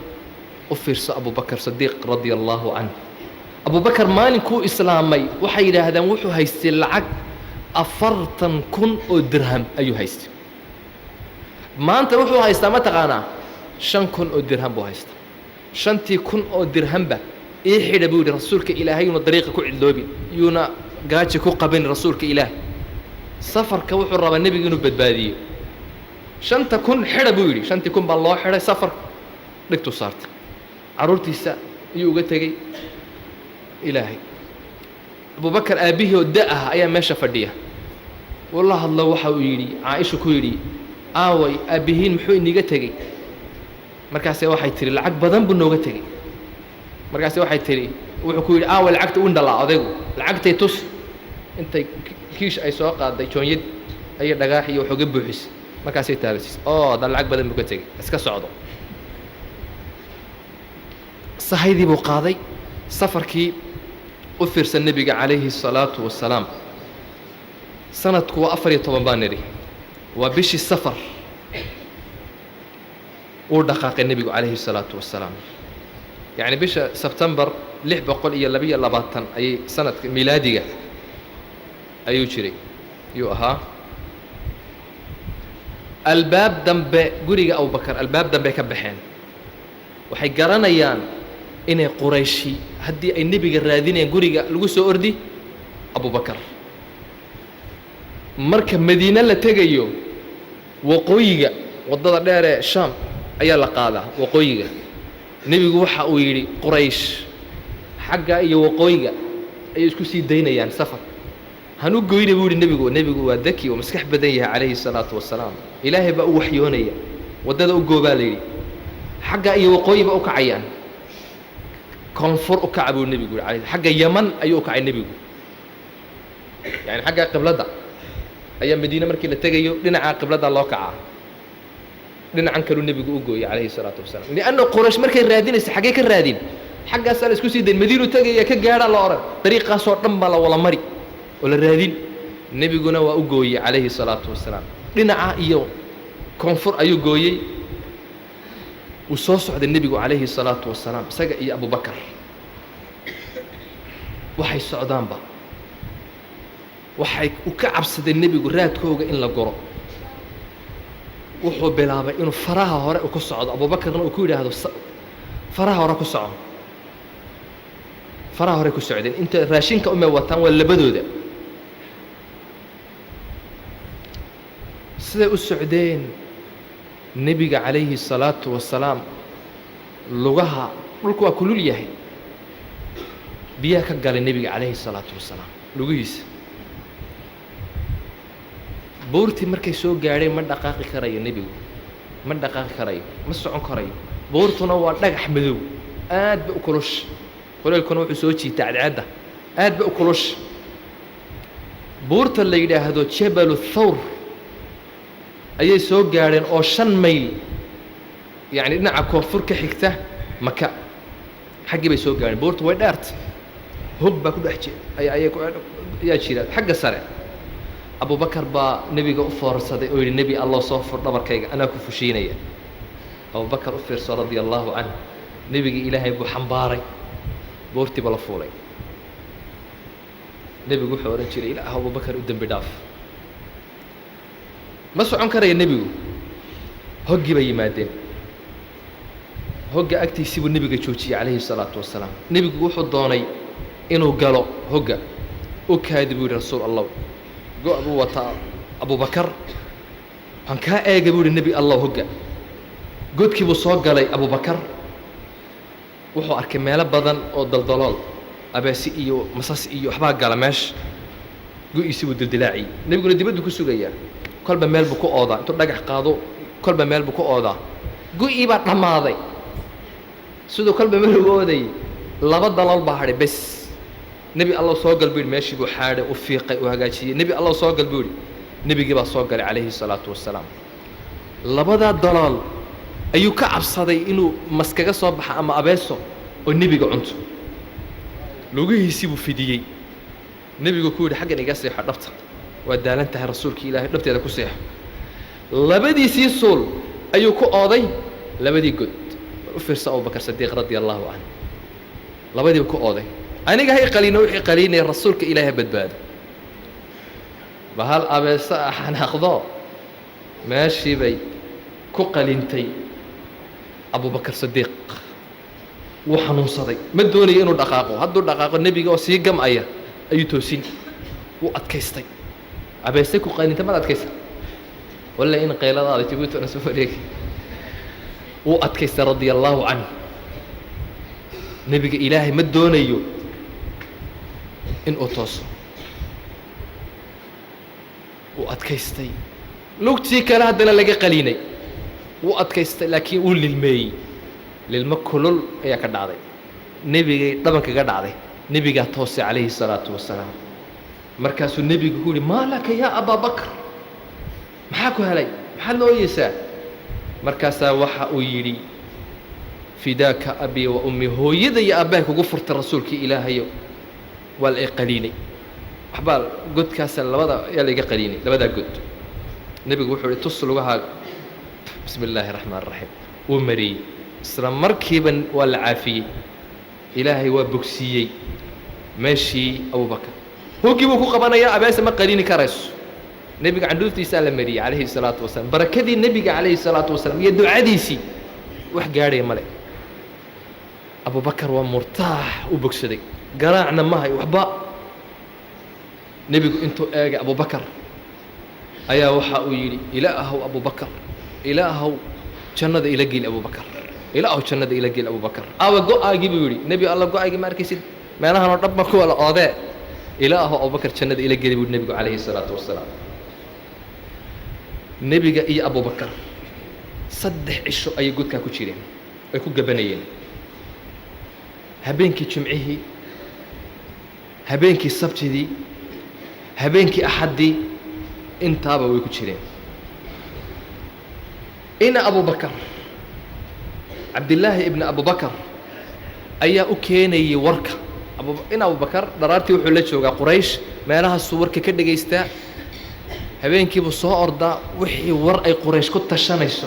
U fiirso, Abubakar Sadiiq radia allaahu canh. Abubakar maalinkuu islaamay, waxay yidhaahdeen wuxuu haystay lacag 40,000 oo dirham ayuu haystay. Maanta wuxuu haystaa, ma taqaanaa? 5,000 oo dirham buu haystaa. 5,000 oo dirhamba ii xidha buu yidhi, rasuulka Ilaahay yuuna dariiqa ku cidloobin, yuuna gaaji ku qabin rasuulka Ilaah. Safarka wuxuu rabaa nebigu inuu badbaadiyo. 5,000 xidha buu yidhi. 5,000 baa loo xidhay. Safar dhigtuu saartay, carruurtiisa ayuu uga tegey Ilaahay. Abubakar aabbihii oo da ah ayaa meesha fadhiya. Wuu la hadlo, waxa uu yidhi, Caaisha ku yidhi, aaway aabbihiin, muxuu iniga tegey? Markaase waxay tihi, lacag badan buu nooga tegey. Markaase waxay tihi, wuxuu ku yidhi, aaway lacagta? U indhalaa odaygu. Lacagtay tus. Intay kiish ay soo qaaday, joonyad ayay dhagaax iyo waxooga buuxisay. Markaasay taabasiisay, oo da lacag badan buu ka tegey, iska socdo. Sahaydii buu qaaday safarkii. U fiirsan nebiga calayhi الsalaatu wasalaam. Sanadku waa 14 baan nidhi. Waa bishii Safar. Wuu dhaqaaqay nebigu calayhi salaatu wasalaam, yacni bisha Sebtembar 622 ayay sanadka miilaadiga ayuu jiray, ayuu ahaa. Albaab dambe guriga Abubakar, albaab dambe ka baxeen. Waxay garanayaan inay Qurayshi haddii ay nebiga raadinayaan guriga lagu soo ordi Abubakar. Marka Madiine la tegayo, waqooyiga waddada dheer ee Shaam ayaa la qaadaa, waqooyiga. Nebigu waxa uu yidhi Quraysh xagga iyo waqooyiga ayay isku sii daynayaan, safar hanu goyna buu yidhi nebigu. Nebigu waa daki oo maskax badan yahay calayhi salaatu wasalaam. Ilaahay baa u waxyoonaya, waddada u goobaa la yidhi. Xagga iyo waqooyi ba u kacayaan, koonfur u kaca buu nebigu yidhi. Xagga Yaman ayuu u kacay nebigu, yani xagga qibladda ayaa Madiine markii la tegayo dhinaca qibladda loo kacaa. Dhinacan kaluu nebigu u gooyey calayhi salaatu wasalaam, lianna Quraysh markay raadinaysa xaggee ka raadin? Xaggaasaa la isku sii dayn, Madiinu tegaya ka gaadhaa la odhan, dariiqaasoo dhan baa la wada mari oo la raadin. Nebiguna waa u gooyey calayhi salaatu wasalaam, dhinaca iyo koonfur ayuu gooyey. Wuu soo socday nebigu calayhi salaatu wasalaam, isaga iyo Abubakar. Waxay socdaanba waxay u ka cabsadeen nebigu raadkooga in la goro. Wuxuu bilaabay inuu faraha hore ku socdo, Abubakarna uu ku yidhaahdo faraha hore ku soco. Faraha hore ku socdeen, inta raashinka umay wataan waa labadooda. Siday u socdeen, nebiga calayhi salaatu wasalaam lugaha dhulku waa kulul yahay, biyaha ka galay nebiga calayhi salaatu wasalaam lugihiisa. Buurtii markay soo gaadheen ma dhaqaaqi karayo nebigu, ma dhaqaaqi karayo, ma socon karayo. Buurtuna waa dhagax madow, aad ba u kulush, kuleylkuna wuxuu soo jiitaa cadceadda, aad ba u kulush. Buurta la yidhaahdo Jabalu Thawr ayay soo gaadheen oo 5 mayl yacni dhinaca koonfur ka xigta Maka. Xaggii bay soo gaadheen. Buurtu way dheerta, hog baa ku dhex ayaa jira xagga sare. Abubakar baa nebiga u foorsaday oo yidhi, nebi Allah, soo fur dhabarkayga, anaa ku fushiinaya. Abubakar u fiirso radia allahu canh, nebigii Ilaahay buu xambaaray, buurtiiba la fuulay. Nebigu wuxuu odhan jiray, ilaah Abubakar u dembi dhaaf. Ma socon karaya nebigu. Hoggii bay yimaadeen, hogga agtiisii buu nebiga joojiyey calayhi salaatu wasalaam. Nebigu wuxuu doonay inuu galo hogga. U kaadi buu yidhi, rasuul Allah, go' buu wataa Abubakar, waan kaa eega buu yidhi nebi Allah hogga. Godkii buu soo galay Abubakar, wuxuu arkay meelo badan oo daldalool, abeesi iyo masas iyo waxbaa gala meesha. Go-iisii buu dildilaaciyey. Nebiguna dibaddu ku sugayaa, kolba meel buu ku oodaa, intuu dhagax qaado kolba meel buu ku oodaa. Go-ii baa dhammaaday, siduu kolba meel ugu oodayay laba dalool baa hadhay bes. Nebi Allah soo gal buu yidhi. Meeshii buu xaadhay, u fiiqay, u hagaajiyey. Nebi Allah soo gal buu yidhi. Nebigii baa soo galay calayhi salaatu wasalaam. Labadaa dalool ayuu ka cabsaday inuu maskaga soo baxa ama abeeso oo nebiga cunto. Lugihiisii buu fidiyey. Nebigu ku yidhi, xaggan iga seexo, dhabta waa daalan tahay rasuulkii Ilaahay, dhabteeda ku seexo. Labadiisii suul ayuu ku ooday labadii god. U fiirsa Abubakar Sadiiq radia allahu canhu, labadiiba ku ooday. Aniga hay qaliino, wixii qaliinaya rasuulka Ilaahay badbaado. Bahal abeeso ah xanaaqdo meeshii bay ku qalintay Abubakar Sadiiq. Wuu xanuunsaday, ma doonayo inuu dhaqaaqo. Hadduu dhaqaaqo nebiga oo sii gam'aya ayuu toosin. Wuu adkaystay. Abeesay ku qalintay, maad adkaysa walla in qayladaada Jabuuti ona soo wareegi. Wuu adkaystay radia allahu canh. Nebiga Ilaahay ma doonayo in uu tooso, wuu adkaystay. Lugtii kale haddana laga qaliinay, wuu adkaystay, laakiin wuu lilmeeyey. Lilmo kulul ayaa ka dhacday nebigay, dhabankaga dhacday. Nebigaa toosay calayhi salaatu wasalaam. Markaasuu nebigu ku yihi, maa laka yaa Abaa Bakr, maxaa ku helay, maxaad la ooyeysaa? Markaasaa waxa uu yidhi, fidaaka abii wa ummi, hooyada iyo aabbahay kugu furtay rasuulkii Ilaahayo, waa la i qaliinay, waxbaa godkaasa labada ayaa laiga qaliinay, labadaa god. Nebigu wuxuu ihi, tus lugahaaga. Bismi illaahi raxmaan raxiim. Wuu mariyey, isla markiiba waa la caafiyey. Ilaahay waa bogsiiyey meeshii Abubakar. Hoggii buu ku qabanayaa, abeese ma qaniini karayso. Nebiga candhuuftiisaa la mariyey calayhi salaatu wasalaam. Barakadii nebiga calayhi salaatu wasalaam iyo ducadiisii wax gaadhaya male. Abubakar waa murtaax, u bogsaday, garaacna ma hay waxba. Nebigu intuu eegay Abubakar ayaa waxa uu yidhi, ilaahow Abubakar, ilaahow jannada ila geli Abubakar, ilaahow jannada ila geli Abubakar. Aawa go-aagii buu yidhi. Nebi Alla, go-aagii ma arkaysid, meelahan oo dhan ma kuwa la oodee. Ilaahow Abubakar jannada ila geli buu nebigu calayhi salaatu wasalaam. Nebiga iyo Abubakar 3 cisho ayay godkaa ku jireen, ay ku gabanayeen. Habeenkii jimcihii, habeenkii sabtidii, habeenkii axaddii, intaaba way ku jireen. Ina Abubakar, Cabdillaahi ibni Abubakar, ayaa u keenayay warka. Ina Abubakar dharaartii wuxuu la joogaa Quraysh, meelahaasuu warka ka dhegaystaa. Habeenkiibuu soo ordaa, wixii war ay Quraysh ku tashanayso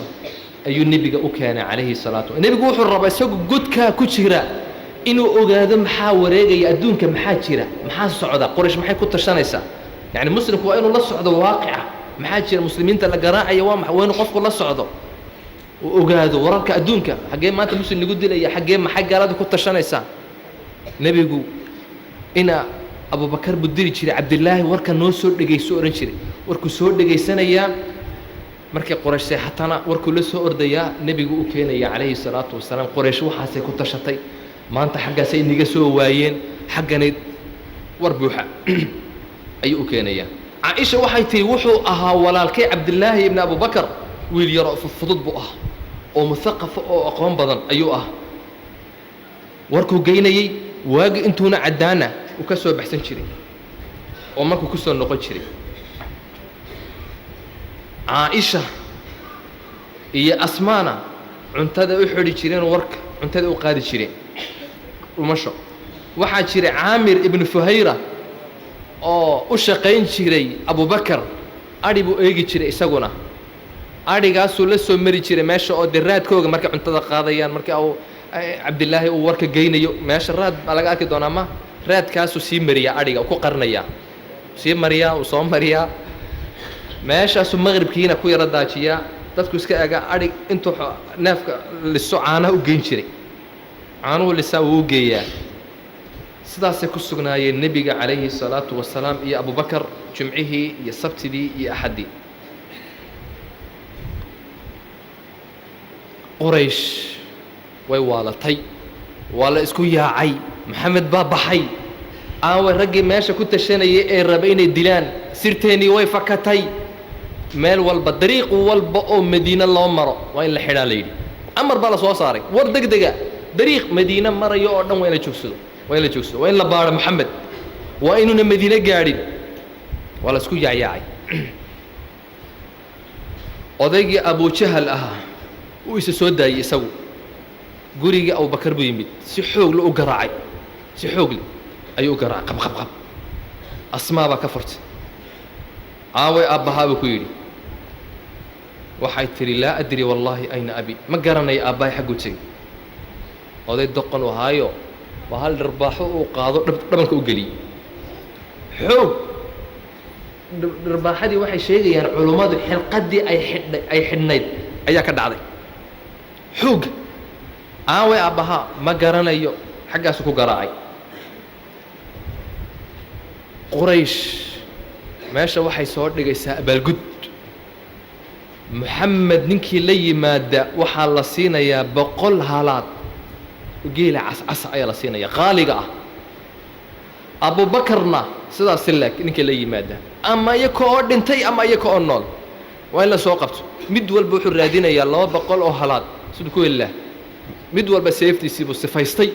ayuu nebiga u keenay calayhi salaatu. Nebigu wuxuu rabaa isagoo godkaa ku jira inuu ogaado maxaa wareegaya adduunka, maxaa jira, maxaa socda, Quraysh maxay ku tashanaysaa. Yacni muslimku waa inuu la socdo waaqica, maxaa jira, muslimiinta la garaacaya waa maxay, waa inuu qofku la socdo, uu ogaado wararka adduunka. Xaggee maanta muslim lagu dilaya, xaggee, maxay gaalada ku tashanaysaa? Nebigu ina Abubakar buu diri jiray, Cabdillaahi warka noo soo dhegayso odhan jiray. Warkuu soo dhegaysanayaa, markay Quraysh seexatana warkuu la soo ordayaa, nebigu u keenaya calayhi salaatu wasalaam. Quraysh waxaasay ku tashatay maanta, xaggaasay inaga soo waayeen, xagganay war buuxa ayuu u keenayaa. Caaisha waxay tihi, wuxuu ahaa walaalkay Cabdillaahi ibni Abubakar wiil yaroo fudfudud buu ah oo muthaqafa oo aqoon badan ayuu ah. Warkuu geynayey, waagi intuuna caddaana uu ka soo baxsan jiray oo markuu ku soo noqon jiray. Caaisha iyo Asmaana cuntada u xidhi jireen, warka cuntada u qaadi jireen dhumasho. Waxaa jiray Caamir ibnu Fuhayra oo u shaqayn jiray Abubakar. Adhi buu eegi jiray isaguna, adhigaasuu la soo mari jiray meesha oo dee raadkooga markay cuntada qaadayaan, marka uu Cabdillaahi uu warka geynayo meesha raad baa laga arki doonaa, ma raadkaasuu sii mariyaa, adhiga ku qarinayaa, sii mariyaa, uu soo mariyaa meeshaasuu, maqribkiina ku yaro daajiyaa. Dadku iska eega adhig intuu neefka liso caanaha u geyn jiray, caanuhu lisaa wuu u geeyaa. Sidaasay ku sugnaayeen nebiga calayhi salaatu wasalaam iyo Abubakar jimcihii iyo sabtidii iyo axaddii. Quraysh way waalatay, waa la isku yaacay. Maxamed baa baxay, aaway raggii meesha ku tashanayay ee rabay inay dilaan? Sirteennii way fakatay. Meel walba, dariiq walba oo Madiine loo maro waa in la xidhaa la yidhi. Amar baa la soo saaray, war deg dega, dariiq Madiine marayo oo dhan waa in la joogsado, waa in la joogsado, waa in la baadho Maxamed, waa inuuna Madiine gaadhin. Waa la isku yaacyaacay. Odaygii Abujahal ahaa uu isa soo daayey, isagu gurigii Abubakar buu yimid, si xoog le u garaacay, si xoog le ayuu u garaacay, qab qab qab. Asmaa baa ka furtay. Aaway aabbahaa buu ku yidhi. Waxay tidhi, laa adri wallaahi ayna abi, ma garanayo aabbahay xagguu tegey. Oday doqon u ahaayo, waa hal dharbaaxo uu qaado dhabanka u geliyey xoog. Dharbaaxadii waxay sheegayaan culummadu xilqaddii ay xidhay ay xidhnayd ayaa ka dhacday xoogga. Aaway aabbahaa? Ma garanayo. Xaggaasu ku garaacay. Quraysh meesha waxay soo dhigaysaa abaalgud. Moxamed ninkii la yimaada waxaa la siinayaa 100 halaad geela cascasa ayaa la siinaya, qaaliga ah. Abubakarna sidaas si leeg ninkii la yimaada, ama iyaka oo dhintay ama iyaka oo nool, waa in la soo qabto. Mid walba wuxuu raadinayaa 200 oo halaad siduu ku heli laha. Mid walba seeftiisii buu sifaystay.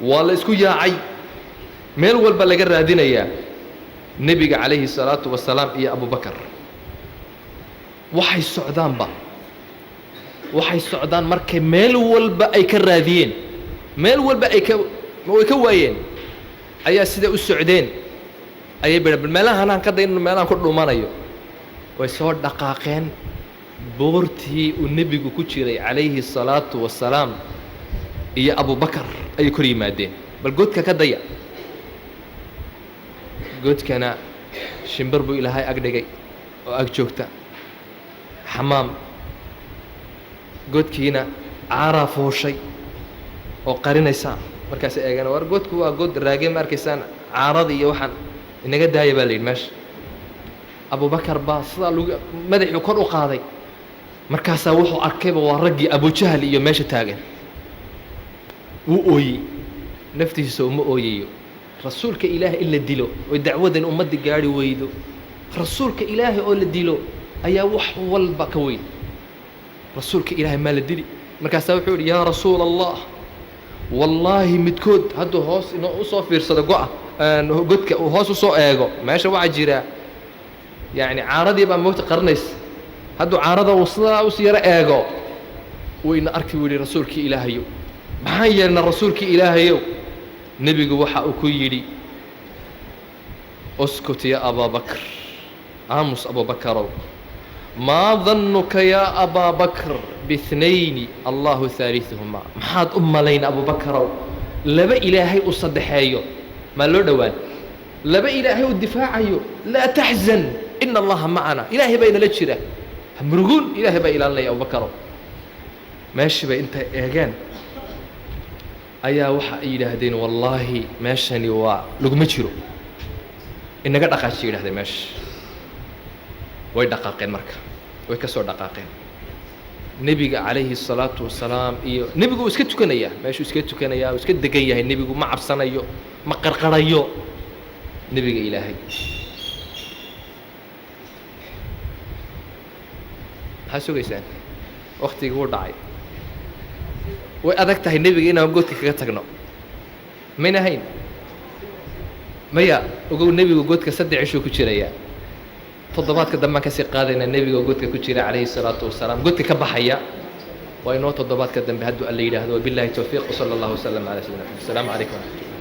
Waa la isku yaacay, meel walba laga raadinayaa nebiga calayhi salaatu wasalaam iyo Abubakar. Waxay socdaanba, waxay socdaan, markay meel walba ay ka raadiyeen, meel walba ay ka way ka waayeen, ayaa siday u socdeen ayay bidha bal meelahan aan ka day inuu meelahan ku dhumanayo. Way soo dhaqaaqeen buurtii uu nebigu ku jiray calayhi الsalaatu wasalaam iyo Abubakar ayay kor yimaadeen. Bal godka ka daya, godkana shimbir buu Ilaahay ag dhigay oo ag joogta xamaam. Godkiina caaraa fooshay oo qarinaysa. Markaas eegana, war godku waa god raage, ma arkaysaan caarada iyo waxaan inaga daaya baa la yidhi meesha. Abubakar baa sidaa lagu madaxuu kor u qaaday, markaasaa wuxuu arkayba waa raggii Abujahal iyo meesha taagan. Wuu ooyey, naftiisa uma ooyayo, rasuulka Ilaahay in la dilo oo dacwadan ummadda gaari weydo, rasuulka Ilaahay oo la dilo ayaa wax walba ka weyn. Rasuulka Ilaahay maa la dili? Markaasaa wuxuu yidhi, yaa rasuula Allah, wallaahi midkood hadduu hoos inoo usoo fiirsado go-a godka uu hoos usoo eego, meesha waxaa jira yacni caaradii baa moogta qarinaysa, hadduu caarada uu sidaa us yaro eego wayna arki, buu yidhi, rasuulkii Ilaahayow, maxaan yeelna rasuulkii Ilaahayow? Nebigu waxa uu ku yidhi, uskut ya Abaabakr, aamus Abubakarow. Maa dannuka yaa Abaabakr biithnayni Allahu haaliثuhuma? Maxaad u malayn Abubakarow laba Ilaahay u saddexeeyo maa loo dhowaan, laba Ilaahay u difaacayo? Laa taxzan, ina Allaha macana, Ilaahay baa inala jira, hamuruguun, Ilaahay baa ilaalinaya Abubakarow. Meeshii bay intay eegeen ayaa waxa ay yidhaahdeen, wallaahi meeshani waa laguma jiro, inaga dhaqaajiya yidhahdeen meesha. Way dhaqaaqeen marka, way ka soo dhaqaaqeen. Nebiga calayhi الsalaatu wasalaam iyo nebigu uu iska tukanayaa, meeshuu iska tukanayaa, uu iska degan yahay. Nebigu ma cabsanayo, ma qarqarayo nebiga Ilaahay. Maxaa sugaysaan? Waktigii wuu dhacay. Way adag tahay nebiga inaan godka kaga tagno, mayna hayn maya. Ogow, nebigu godka 3 cishuu ku jirayaa. Toddobaadka dambaan kasii qaadaynaa nebiga godka ku jira calayhi الsalaatu wasalaam, godka ka baxaya. Waa inoo toddobaadka dambe hadduu Alla yidhaahdo. Wabillahi towfiiq, wsala allahu wasalam calaa sayidina Maxamed. Asalaamu calaykum waraxmatullah.